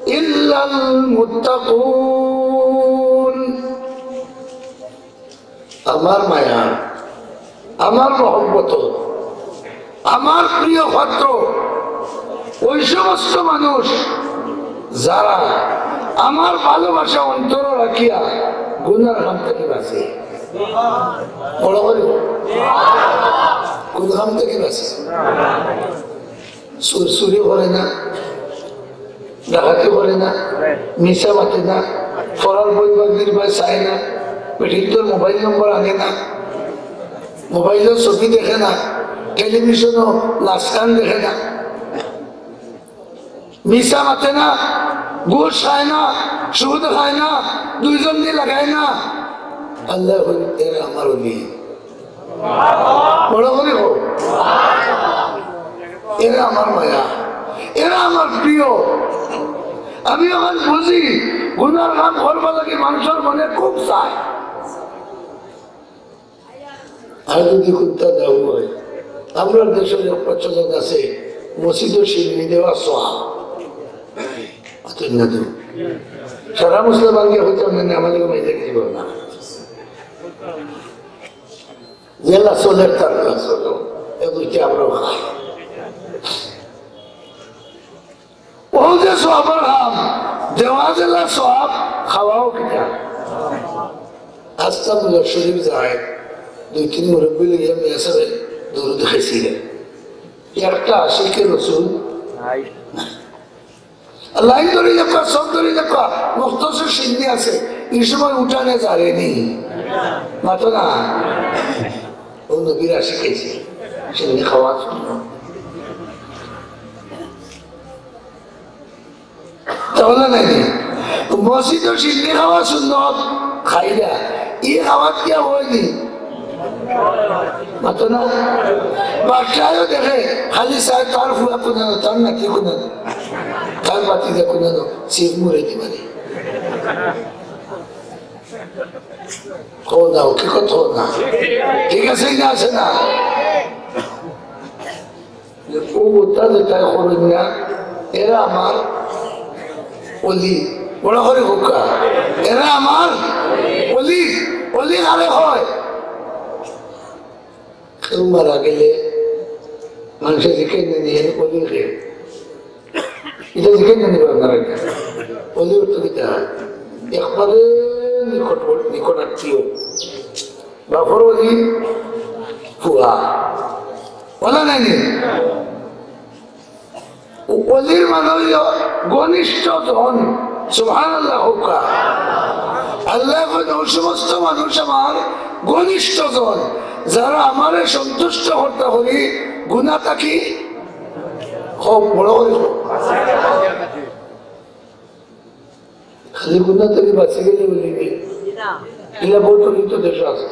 ইল্লাল মুত্তাকুন।" আমার মায়া, আমার মহব্বত, আমার প্রিয় পাত্র, ওই সমস্ত মানুষ যারা আমার ভালোবাসা অন্তর রাখিয়া গুনার কাম থাকি বাঁচে। বড় করি বল। কোন কাম থাকি বাঁচে? চুর, চুরি করে না, ডাকাতি করে না, মিছা মাতে না, পরার বই বাগদির বায় চায় না, বেটিন্তর মোবাইল নম্বর আনে না, মোবাইলো ছবি দেখে না, টেলিভিশনো নাচ গান দেখে না, মিছা মাতে না, ঘুষ খায় না, সুদ খায় না, দুইজন দিয়ে লাগায় না। আল্লাহ বলেন, "এরা আমার অলি।" বড় করি হোক। এরা আমার মায়া, এরা আমার প্রিয়। আমি এখন বুঝি, গুনার কাম করবার লাগি মানুষের মনে খুব চায়। আর যদি কুন্তা দাও হয়, আমরার দেশো এক প্রচলন আছে, মসজিদো শিন্নি দেওয়া সওয়াব। অতএব না দেও। সারা মুসলমান গিয়া হইতে আমরা না, আমাদের মাঝে কিছু না। যেলা চলে তার লা চলো, এগুলো কি আমরাও খাই? ও যে সওয়াবর কাম, দেওয়া যেলা সওয়াব, খাওয়াও কিতা? আস্তা বুলা শরীফ যায়, দুই তিন মুরব্বি লইয়া মিয়া সাহেব দুরুদ খাইছিলেন। একটা আশিকে রসুল নাই। লাইন ধরি দেখা, সব ধরি দেখা, মুখতসর শিন্নি আছে, এই সময় উঠানে জারেনি। মাতো না। ও নবীর আশিক আছে, শিন্নি খাওয়া সুন্নত। তাহলে নাই নি? মসজিদো শিন্নি খাওয়া সুন্নত, খাইরা। ই খাওয়াত কিয়া হয়নি? মাতো না? বাসায়ও দেখে, খালি চায় তার ফুয়া কুনানো, তার নাতি কুনানো, তার বাতিজা কুনানো, সিফ মুড়ে দিবানি। কও না, ও কি কথা না? ঠিক আছে না, আছে না? ও কথা যেটাই করইন না, এরা আমার অলি। বড় করি কউক্কা, এরা আমার অলি। অলি কারে কয়? কেউ মারা গেলে মানষে জিকাইন নি, অলি কে? ইটা জিকাইন নি আপনারা? অলি অর্থ কিতা? একবারে নিকট, নিকট আত্মীয়। বাপর অলি, ফুয়া। বলা নাইনি? অলির মানে অইল ঘনিষ্ঠ জন। সুবহানাল্লাহ কউক্কা। আল্লায় কইন, "ও সমস্ত মানুষ আমার ঘনিষ্ঠ জন, যারা আমারে সন্তুষ্ট করতা করি গুনা থাকি।" খুব বড় করি কউক্কা। খালি গুনা থাকি বাঁচি গেলে অলি নি? ইলা বহুত অলি তো দেশো আছে।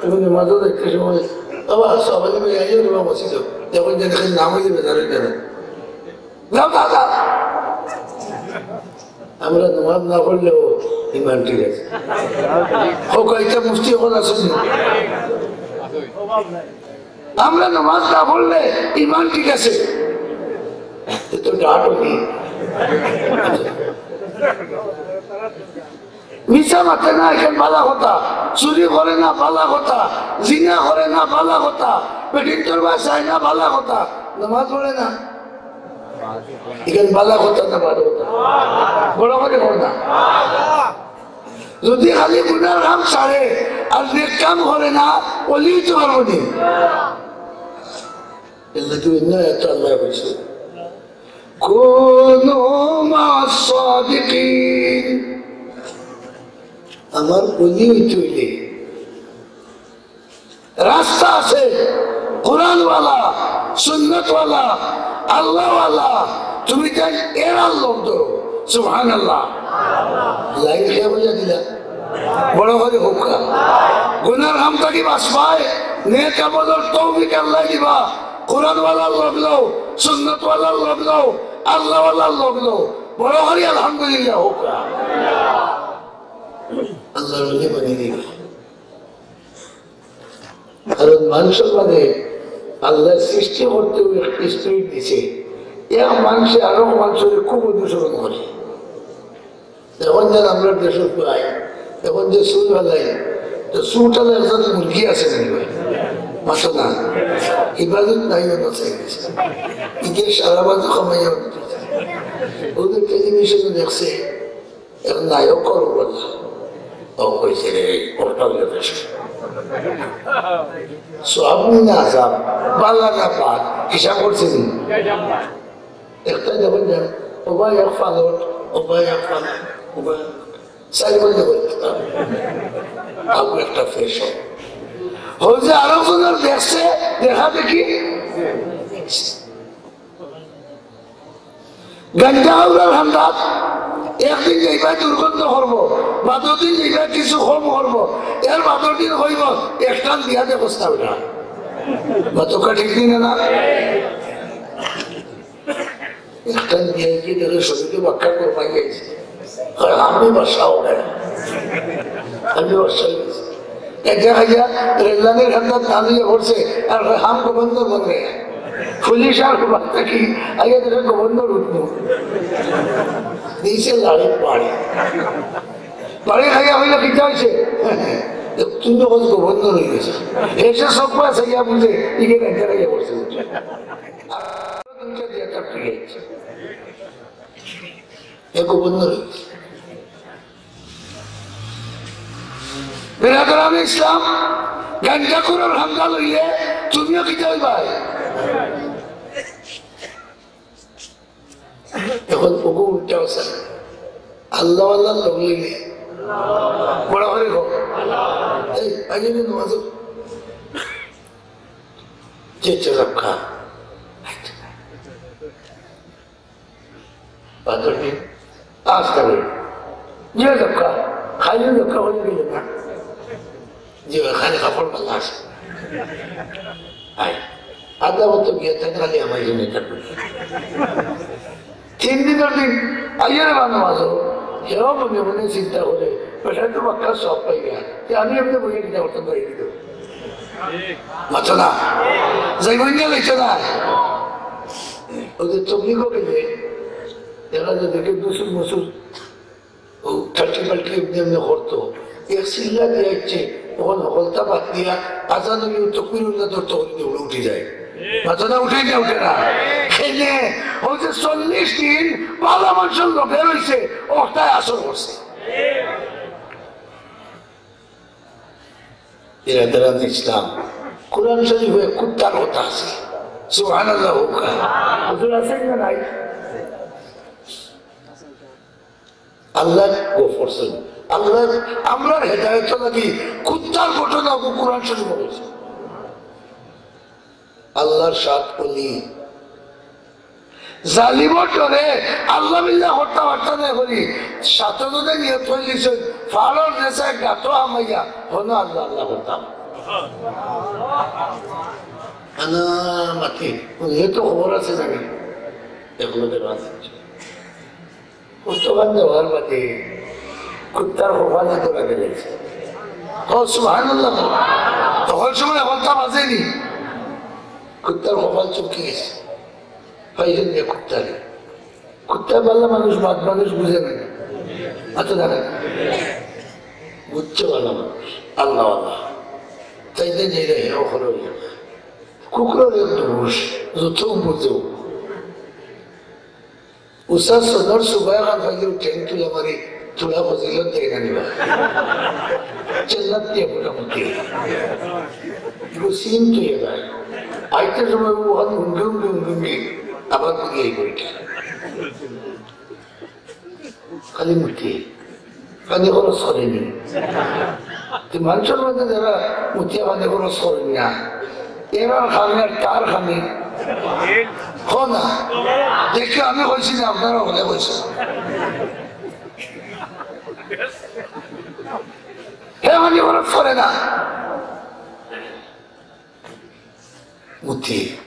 তুমি নামাজো যাইতে সময়, "বাবা, সবাই মিলে আইও রে বাবা, মসজিদো।" যখন যেন খালি নাম অইলে বেজার অই যাবে। যাও, যাও, যাও। আমরা নামাজ না পড়লেও ইমান ঠিক আছে। কউক্কা, ইটা মুফতি অকল আছইন নি? আমরা নামাজ না পড়লে ইমান ঠিক আছে। এ তো ডাট অলি। মিছা মাতে না, ইখান বালা কথা। চুরি করে না, বালা কথা। জিনা করে না, বালা কথা। বেটিন্তর বায় চায় না, বালা কথা। নামাজ পড়ে না, ইখান বালা কথা না বাদ কথা? বড় করি কও না। যদি খালি গুনার কাম ছাড়ে আর নেক কাম করে না, অলি অইতো পারবো নি? এর লাগি অন্য আয়াত আল্লায় কইছে, "কুনু মা'আস সাদিকিন।" আমার অলি অইতে অইলে রাস্তা আছে, কোরআনওয়ালা, সুন্নতওয়ালা, আল্লাহওয়ালা, তুমি তাই এরার লগ ধরো। সুবহানাল্লাহ। লাইন কে বুঝা দিলা? বড় করি কউক্কা। গুনার কাম থাকি বাঁচবায়, নেক আমলর তৌফিক আল্লায় দিবা। কোরআনওয়ালার লগ লও, সুন্নতওয়ালার লগ লও, আল্লাহওয়ালার লগ লও। বড় করি আলহামদুলিল্লাহ কউক্কা। আল্লাহর অলি বানাই দিবা। কারণ মানষর মাঝে আল্লায় সৃষ্টি করতেউ একটা spirit দিছে। এক মানষে আরক মানষরে খুব অনুসরণ করে। এখন যেন আমরার দেশো প্রায়, এখন যে চুল ফালাই, তো চুল ফালাই একজন মুরগি আছে নি ভাই? মাতো না। ইবাদত নাই, অন্য চাই গেছে। ইতে সারা বাজু কামাইয়া অন্য চাই। ওদের টেলিভিশনে দেখছে, এক নায়ক করো বললা। ও কইছে রে, ওটা হইল বেশ। সওয়াব না আজাব, বালা না পাক, হিসাব করছে নি? একটাই দেখুন যান, ও ভাই এক ফালট, ও ভাই এক ফালট, ও ভাই চাই বলতে বলতে। আপনি একটা ফ্রেশ হন। হচ্ছে আরো জনের দেখছে, দেখা দেখি। গাঞ্জা খাওয়ার ধান্দাত একদিন যাইবা দুর্গন্ধ করবো, বাদর দিন যাইবা কিছু কম করবো, এর বাদর দিন কইবো, "একটান দিয়া দে বস্তা বেটা।" মাতকা ঠিক নি না? একটান দিয়া কি তাহলে শরীরে বাক্কা করবাই গেছে। আর আমি বাসাও নাই, আমি বাসায় গেছি। এটা খাইয়া রেললাইনের খান্দাত নামিয়ে পড়ছে, আর হাম গভর্নর বন গেছে। পুলিশ আর বার্তা কি, আগে দেখে গভর্নর উঠবো। দিছে লাড়ি পাড়ি। পাড়ি খাইয়া হইলে কিতা হইছে? তুমি যখন গভর্নর হয়ে গেছে। এসে সব আছে ইয়া বুঝে, ইগে গাঞ্জা খাইয়া পড়ছে। আর দুইটা দিয়ে তার ফিরে গেছে। এ গভর্নর হয়ে গেছে। বেরাদরানে ইসলাম, গাঞ্জাখুরর হাঙ্গা লইলে তুমিও কিতা হইবায়? এখন ওগু উল্টা আছে। আল্লাহ আল্লাহ লগ লইলে বড় করে হোক। এই, আগে নমাজ যে চরকা। বাদর দিন আস্তা করে। যে রক্ষা, খাইলে রক্ষা হয়ে গেল না। যে ওখানে কাপড় পাল্লা আছে। আয়, আধা মতো গিয়ে তাই খালি আমার জন্য এটা করি। তিন দিনের দিন আইয়ারে বানো আছো, হেও মনে মনে চিন্তা করে, পেশায় তো বাক্কা সব পাই গেল। যে আমি এমনি বইয়ে কিনা করতাম পারি দিত। মাথা না, যাই বইয়া লইছে না। ওই যে তবলিগও গেলে দেখা যায় দেখে দুসুর মুসুর ও ঠাট্টি পাল্টি এমনি এমনি করতো। এক চিল্লা দিয়ে আসছে, তখন হকলতা বাদ দিয়া আজান হইয়া তকবিরুল্লাহ ধরতে হইতে উঠে উঠে যায়। মাথা না উঠে না, উঠে না। খেলে ওই যে চল্লিশ দিন ভালা মানুষর লগে রইছে, অটায় আসর করছে। এরা তারা ইসলাম। কোরআন শরীফে কুত্তার কথা আছে। সুবহানাল্লাহ হোক। হুজুর আছেন না নাই? আল্লাহ গো করছেন। আল্লাহ, আমরার হেদায়েত লাগি কুত্তার ঘটনা গো কোরআন শরীফ বলেছে। আল্লাহর সাত অলি। জালিমর ডরে আল্লাহ বিল্লাহ করতে পারতা না করি। সাত জনে নিয়ত করে দিছে, ফাড়র নেশায় গাতো হামাইয়া হনো আল্লাহ আল্লাহ করতাম। আনা মাতি, এ তো খবর আছে জানি। এগুলো বের আছে। কতক্ষণ যাওয়ার বাদে কুত্তার কপালে ধরা গেলে। ও সুবহানাল্লাহ। তখন সময় হকলতা বাজেনি। কুত্তার কপাল চুপকে গেছে। পাইছেন যে কুত্তারে। কুত্তা ভালা মানুষ, বাদ মানুষ বুঝে না। আচ্ছা, দাঁড়া। বুঝছে ভালা মানুষ। আল্লাহ আল্লাহ। তাই যে যে রে, ও হলো ইয়া। কুকুরের এক দোষ, যত বুঝেও। উস্তাদ সদর সুবাহ খান ফাইলে ঠ্যাং তুলা মারি, তুলা ফজিলত দেয় না নিবা। চেল্লাত দিয়ে মোটামুটি। এগুলো সিন তো ইয়ে ভাই। আইতে সময় ও ওখানে হুঙ্গে হুঙ্গে হুঙ্গে হুঙ্গে আবার ঘুরিয়ে এই বইটা। খালি মুতি। পানি খরচ করেনি। তো মানুষের মধ্যে যারা মুতিয়া পানি খরচ করেন না, এরা খানে আর তার খানে। হো না। দেখে আমি কইছি যে আপনারা হলে কইছেন। হে পানি খরচ করে না। মুতি।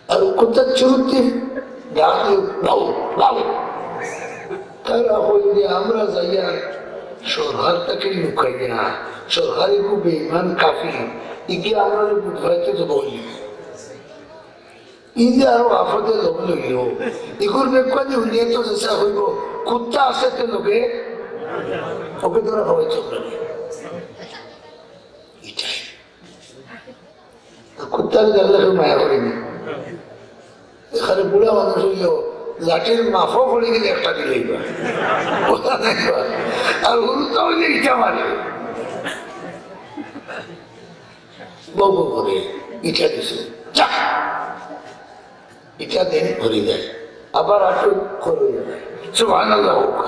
আর কুত্তা চুরুতি ডাক দিও, "বাউ, বাউ।" তারা কইলে আমরা যাইয়া সরকার তাকে লুকাইয়া, সরকারি খুব বেঈমান কাফির, ইগে আমরা বুধবাইতে তো বলি। ইন্দে আরো আফতে লোক লইল। ইগুর বেকুয়ানি হুনিয়ে তো যেসা হইব, কুত্তা আছে তো লোকে, ওকে ধরা হবে চোখ লাগে। এটাই। কুত্তারে দেখলে কেউ মায়া করেনি। এখানে বুড়া মানুষ হইলেও লাঠির মাফও পড়ে গেলে একটা দিলেই বা। ওটা নাই বা। আর হুরুতা হইলে ইটা মারে। বউ বউ করে ইটা দিছে। যা। ইটা দেন ভরে যায়। আবার আটু করে যায়। সুবহানাল্লাহ হোক।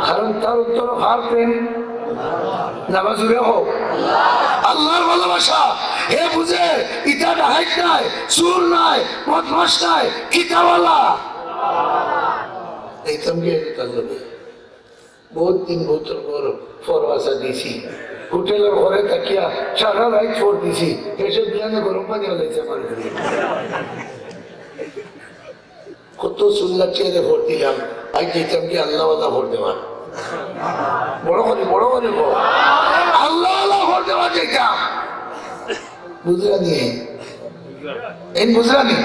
কারণ তার উত্তর হার পেন নামাজ উড়ে হোক। আল্লাহর ভালোবাসা। হে বুঝে, ইটা ডাকাইত নাই, চুর নাই, বদমাশ নাই, কিতাওয়ালা। এই তমকে তার লগে। বহুত দিন বহুত পর পর আসা দিছি। হোটেলর ঘরে থাকিয়া সারা রাইত ফোর দিছি। এসে বিয়ানে গরম পানি হলাইছে আমার ঘরে। কত সুন্দর চেয়ারে ফোর দিলাম। আজ যেতাম কি আল্লাহওয়ালা ফোর দেওয়ার। বড় করি, বড় করি বল। আল্লাহওয়ালা ফোর দেওয়ার যেতাম। বুঝলানি? এই বুঝলানি?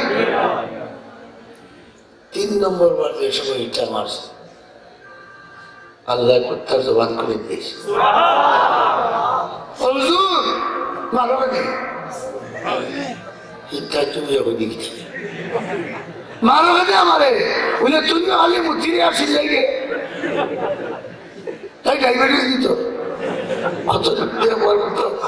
তিন নম্বর বার যে সময় ইটা মারছে, আল্লাহ কুত্তার জবান খুলে দিয়েছে। ও হুজুর, মারো কেনে? ইটা তুমি এখন দেখি। মারো কেনে আমারে? বলে, "তুমি খালি মুতিরে আসিল লাগে।" তাই ডায়াবেটিস দিত। কত দিয়ে বলবো তো।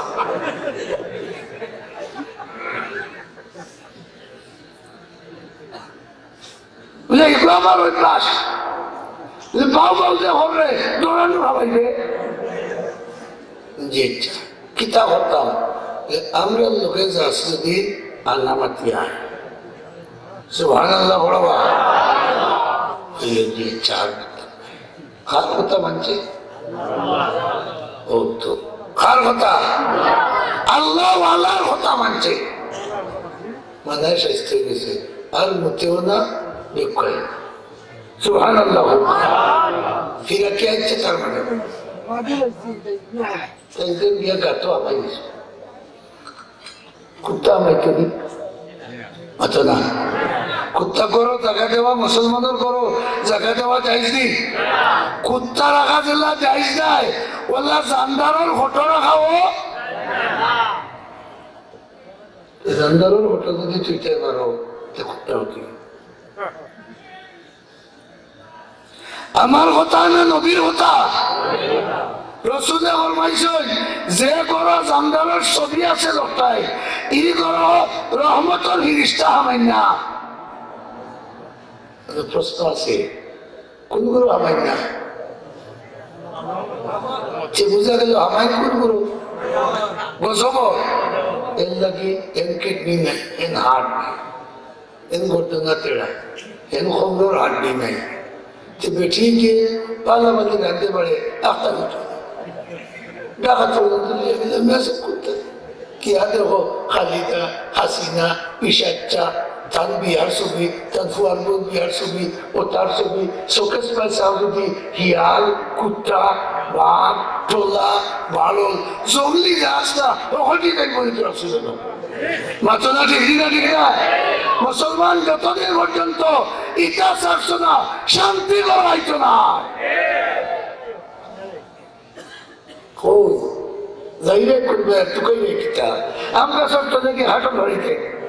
বুঝলে, এগুলো আমার অভ্যাস। বুঝলে, বাউ বাউ যে হররে, দৌড়ানো হাবাইবে। জি, আচ্ছা। কিতা করতাম? যে আমরা লোকে যাচ্ছি যদি আল্লাহ মাতিয়া। সুবহানাল্লাহ, বড় বা। এই যে চার কথা। কার কথা মানছে? ও তো। কার কথা? আল্লাহওয়ালার কথা মানছে। মানে স্বাস্থ্য হয়ে গেছে। আর মুতেও না, বিক্ষয়। সুবহানাল্লাহ। ফিরা কি আসছে তার মানে? একজন গিয়া গাতো হামাই গেছে। কুত্তা হামাইতো নি? অত না। কুত্তা ঘরো জাগা দেওয়া, মুসলমানর ঘরো জাগা দেওয়া জায়েজ নি? কুত্তা রাখা যেলা জায়েজ নায়, অউলা জানদারর ফটো রাখাও। জানদারর ফটো যদি তুইতে পারো, তে কুত্তা উঠি। আমার কথা না নবীর কথা? রসুলে ফরমাইছইন, যে ঘরো জানদারর ছবি আছে লোকটায়, ই ঘরো রহমতর ফিরিস্তা হামাইন না। প্রশ্ন আছে, কোন ঘরো হামাইন না? যে বুঝা গেল হামাইন কোন ঘরো? গজব। এর লাগি এন কিডনি নাই, এন হার্ট নাই। এন গর্দনা তেড়া, এন কমরর হাড্ডি নাই। তে বেটি গিয়া পালা পালি রানতে পারে, আখতা উঠে। ডাকাত পর্যন্ত নিয়ে গেলে মেসেজ করতে। কি আর দেখো, খালিদা, হাসিনা, পিশাচ্চা, তান বিয়ার ছবি, তান ফুয়ার বউর বিয়ার ছবি, ও তার ছবি, শোকেস পায় সাউদি, হিয়াল, কুত্তা, বাঘ, টোলা, বাড়ল, জঙ্গলি যা আছে না, ওখানে তাই বলে তোরা শুনে না। মাতো না, ঠিক না, ঠিক না? মুসলমান যতদিন পর্যন্ত ইটা ছাড়ছো না, শান্তি ঘরো আইতো না। কই? যাইবে করবে, তুকাইবে কিতা? আমরা সব তো দেখি হাঁটো ধরিতে।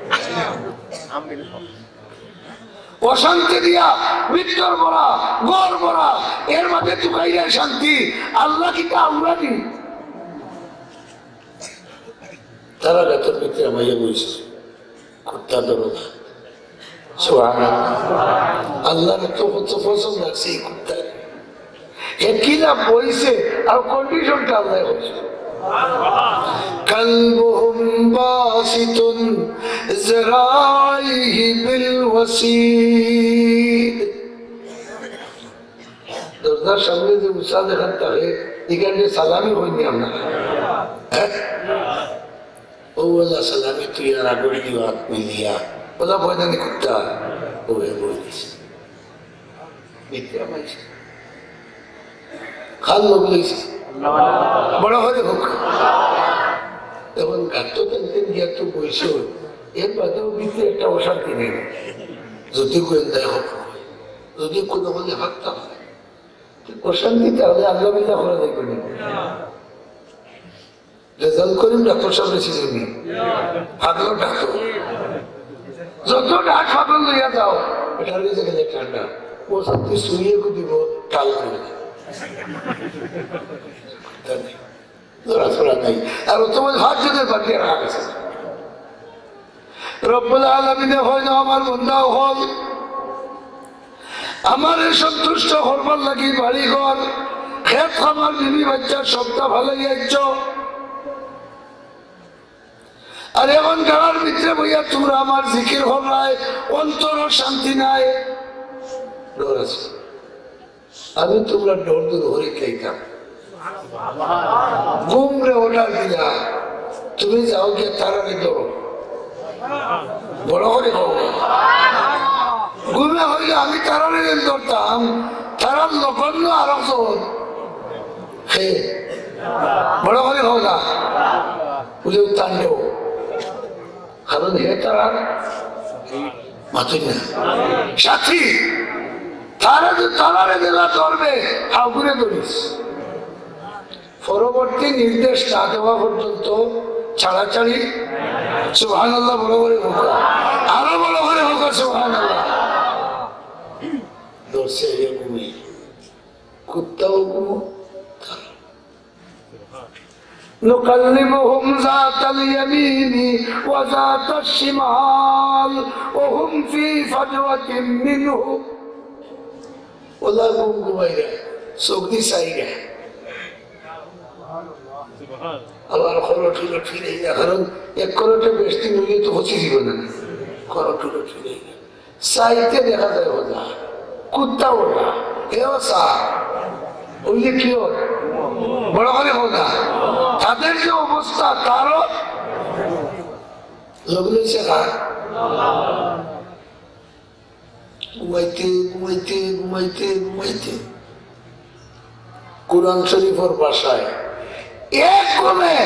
অশান্তি দিয়া, ভিতর ভরা, ঘর ভরা, এর মাঝে তুকাইলে শান্তি। আল্লাহ কিতা আমরা দি? তারা গাতর ভিতরে আমাইয়া বইছে। কুত্তা ধরো না। সুবহানাল্লাহ। আল্লাহর তো কত পছন্দ লাগছে এই কুত্তার। এ কিলা বইছে, আর কন্ডিশনটা আল্লাহ বলছে। كلبهم باسط ذراعيه بالوصيد। দরজার সামনে যে উস্তাদ এখান থাকে, এখানে সালামি হয়নি আপনারা। হ্যাঁ? ও আল্লাহ সালামি তুই আর আগর দিও হাত মিলিয়া। ওলা ভয় জানি কুত্তা। ও হে বই দিছে। মিথ্যা মাইছে। খাল লোক লইছে। বড় করে হোক। এখন গাত তো তেন তেন গিয়া তো বইছে। এর বাদেও ভিতরে একটা অশান্তি নেই। যদি গোয়েন্দায় হোক, যদি কোনো বলে হত্যা হয়, অশান্তি তাহলে আল্লাহ বিল্লাহ করা যাইবে না। রেজাউল করিম ডাক্তার সাহেব বেশি জমি। পাগল ডাক্তার। যত ডাক পাগল লইয়া যাও, এটার কাছে গেলে ঠান্ডা। ও সত্যি শুয়ে দিব, টাল করে। লড়াচড়া নাই। আর ও তোমার হাত যদি বাঁধিয়ে রাখা গেছে। রব্বুল আলামিনে কইন, "আমার বান্দা অকল, আমারে সন্তুষ্ট করবার লাগি বাড়ি ঘর, খেত খামার, বিবি বাচ্চা সবটা ফালাইয়া আইছো। আর এখন গাড়ার ভিতরে বইয়া তোমরা আমার জিকির কররায়, অন্তরও শান্তি নাই।" ডর আছে। আমি তোমরা ডর দূর করে খাইতাম। ঘুমরে অর্ডার দিলা, তুমি যাও গিয়া তারারে ধরো। বড় করে কও। ঘুমে কইলে আমি তারারে যেন ধরতাম, তারার নগণ্য আরো জন। হে, বড় করে কও না। বুঝে তাণ্ডব। কারণ হে তারার মাতুই না। সাথী, তারা যে তারারে দিলা ধরবে, হাগুরে ধরিস। পরবর্তী নির্দেশ না দেওয়া পর্যন্ত ছাড়াছাড়ি। সুবহানাল্লাহ, বড় করে হোক। আরো বড় করে হোক, সুবহানাল্লাহ। ধরছে, এ ঘুমে। কুত্তাও ঘুমো। نقلبهم ذات اليمين وذات الشمال وهم في فجوة منه। ওলা ঘুম ঘুমাইরা, চোখ দি চাইরা। আবার খরট উলট ফিরাইরা, কারণ এক খরটে বেশ দিন হইলে তো হচি দিব না। খরট উলট ফিরাইরা। চাইতে দেখা যায় ওলা, কুত্তা ওলা, এও চা, ওই যে কি ওর, বড় করে ওলা। তাদের যে অবস্থা, তারও লোক লইছে কার? ঘুমাইতে, ঘুমাইতে, ঘুমাইতে, ঘুমাইতে। কোরআন শরীফের ভাষায় এক ঘুমে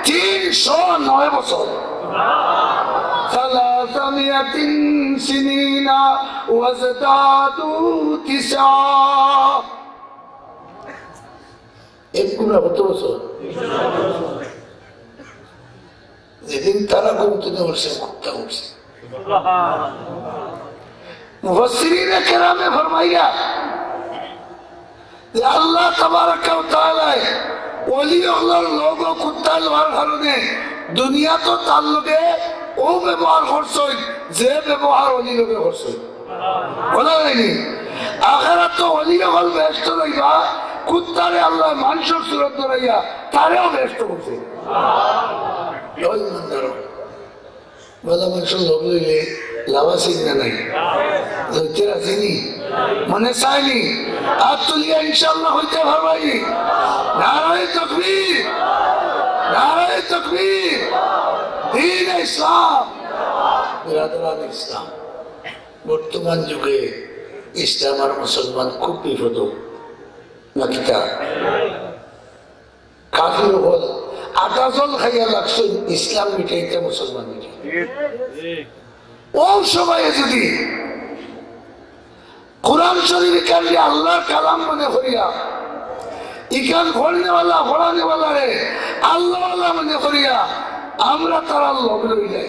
তিনশো নয় বছর। তালা ثمانية سنين وازدادوا تسعا। এক গুণা কত বছর? যেদিন তারা ঘুম থেকে উঠছে, কুত্তা উঠছে। মুফাসসিরিনে কেরামে ফরমাইরা যে আল্লাহ তাবারাকা ওয়া তাআলায় ওলি অকলর লগ কুত্তা লওয়ার কারণে দুনিয়াত তার লগে অউ ব্যবহার করছইন, যে ব্যবহার অলি লগে করছইন। বলা যায়নি? আখেরাতো অলি অকল বেহেশতো যাইবা, কুত্তারে আল্লায় মানষর সুরত ধরাইয়া তারেও বেহেশতো করছে। ওই ইমানদার। বালা মানষর লগ লইলে লাভ আছে না নাই? লইতে রাজি নি? মনে চায় নি? আত তুলিয়া ইনশাআল্লাহ কইতা পারবায় নি? নারায়ে তাকবীর, নারায়ে তাকবীর, দ্বীনে ইসলাম, বিরাদরানে ইসলাম। বর্তমান যুগে ইসলাম আর মুসলমান খুব বিপদো, না কিতা? কাফির অকল আটা জল খাইয়া লাগছইন ইসলাম মিটাইতে, মুসলমান মিটাইতে। অউ সময়ে যুদি কোরআন শরীফ ইখানরে আল্লাহর কালাম মনে করিয়া, ইখান পড়নেওয়ালা, পড়ানেওয়ালারে আল্লাহওয়ালা মনে করিয়া আমরা তারার লগ লইলাই।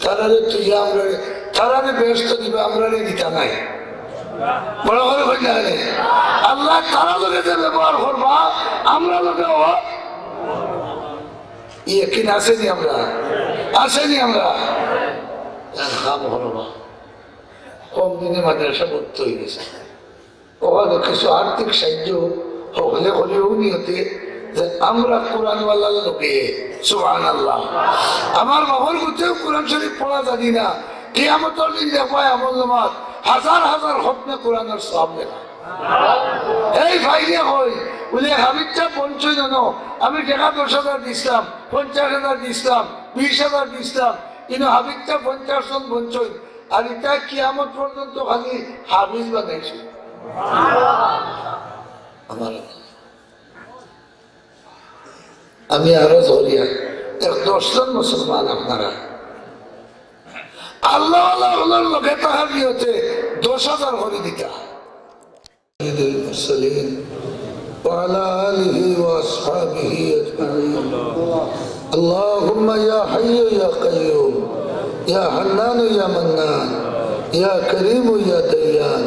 তারারে তুই আমরারে, তারারে বেহেশতো দিবা, আমরারে দিতা নায়। বড় করি কইন না কেনে? আল্লায় তারার লগে যে ব্যবহার করবা, আমরার লগেও। ইয়াকিন আছে নি আমরার? আছে নি আমরার? কাম করবা। কম দিনে মাদ্রাসা ভর্তি অই গেছে। অখানো কিছু আর্থিক সাহায্য হকলে করিও নিয়তে যে আমরা কোরআনওয়ালার লগে, সুবহানাল্লাহ। আমার বাবার গুতেও কোরআন শরীফ পড়া জানি না, কিয়ামতর দিন দেখবায় আমলনামাত হাজার হাজার খতমে কোরআনর সওয়াব লেখা। এই ভাইরে কই, বুলে, হাফিজ সাব বনছইন অনো, আমি টেকা দশ হাজার দিছলাম, পঞ্চাশ হাজার দিছলাম, বিশ হাজার দিছলাম, কিন্তু হাফিজ সাব পঞ্চাশ জন বনছইন, আর ইতা কিয়ামত পর্যন্ত খালি হাফিজ বানাইছে। আমার, আমি আরো ধরিয়া এক দশ জন মুসলমান আপনারা আল্লাহওয়ালা অকলর লগে থাকার নিয়তে দশ হাজার করি দিতা। سيد المرسلين وعلى آله وأصحابه أجمعين. اللهم يا حي يا قيوم، يا حنان يا منان، يا كريم يا ديان،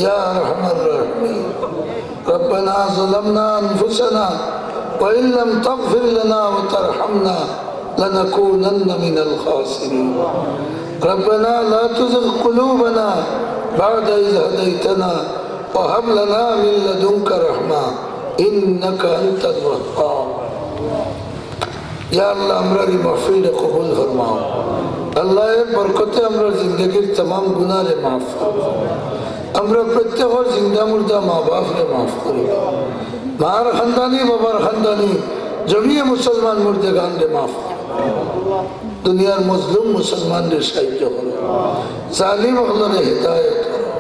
يا أرحم الراحمين. ربنا ظلمنا أنفسنا وإن لم تغفر لنا وترحمنا لنكونن من الخاسرين. ربنا لا تزغ قلوبنا بعد إذ هديتنا وهب لنا من لدنك رحمة إنك أنت الوهاب. ইয়া আল্লাহ, আমরার ই মাহফিলরে কবুল ফরমাও। আল্লাহ, এর বরকতে আমরার জিন্দেগির তামাম গুনারে মাফ করো। আমরার প্রত্যেকর জিন্দা মুর্দা মা বাপরে মাফ করো। মার খান্দানি, বাবার খান্দানি, জমিয়ে মুসলমান মুর্দেগানরে মাফ করো। দুনিয়ার মজলুম মুসলমানরে সাহায্য করো, জালিম অকলরে হেদায়েত করো।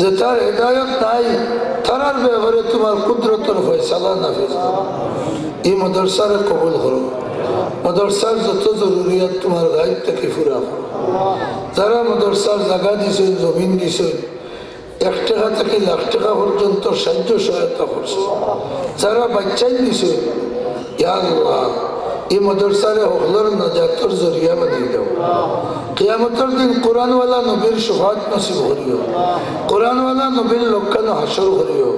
যেতার হেদায়েত নাই, তারার ব্যাপারে তুমার কুদরতর ফয়সালা নাফিজ করো। ই মাদ্রাসারে কবুল করো। মাদ্রাসার যত জরুরিয়াত তুমার গাইব থাকি পুরা করো। যারা মাদ্রাসার জাগা দিছইন, জমিন দিছইন, এক টেকা থাকি লাখ টেকা পর্যন্ত সাহায্য সহায়তা করছে। যারা বাচ্চাইন দিছে, ইয়া আল্লাহ, ই মাদ্রাসারে হকলর নাজাতর জরিয়া বানাই দেও। কিয়ামতর দিন কোরআনওয়ালা নবীর শফাআত নসিব করিও। কোরআনওয়ালা নবীর লগে হাশর করিও।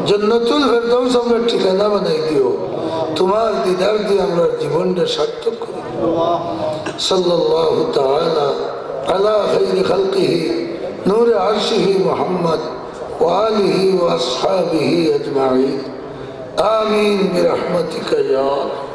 জান্নাতুল ফেরদাউস আমরার ঠিকানা বানাই দিও। তুমার দিদার দি আমরার জীবনরে সার্থক করিও। সাল্লাল্লাহু তাআলা আলা খাইরি খালকিহি নূরে আরশিহি মুহাম্মদ ওয়া আলিহি ওয়া আসহাবিহি আজমাইন। আমিন বিরহমাতিকা ইয়া আরহামার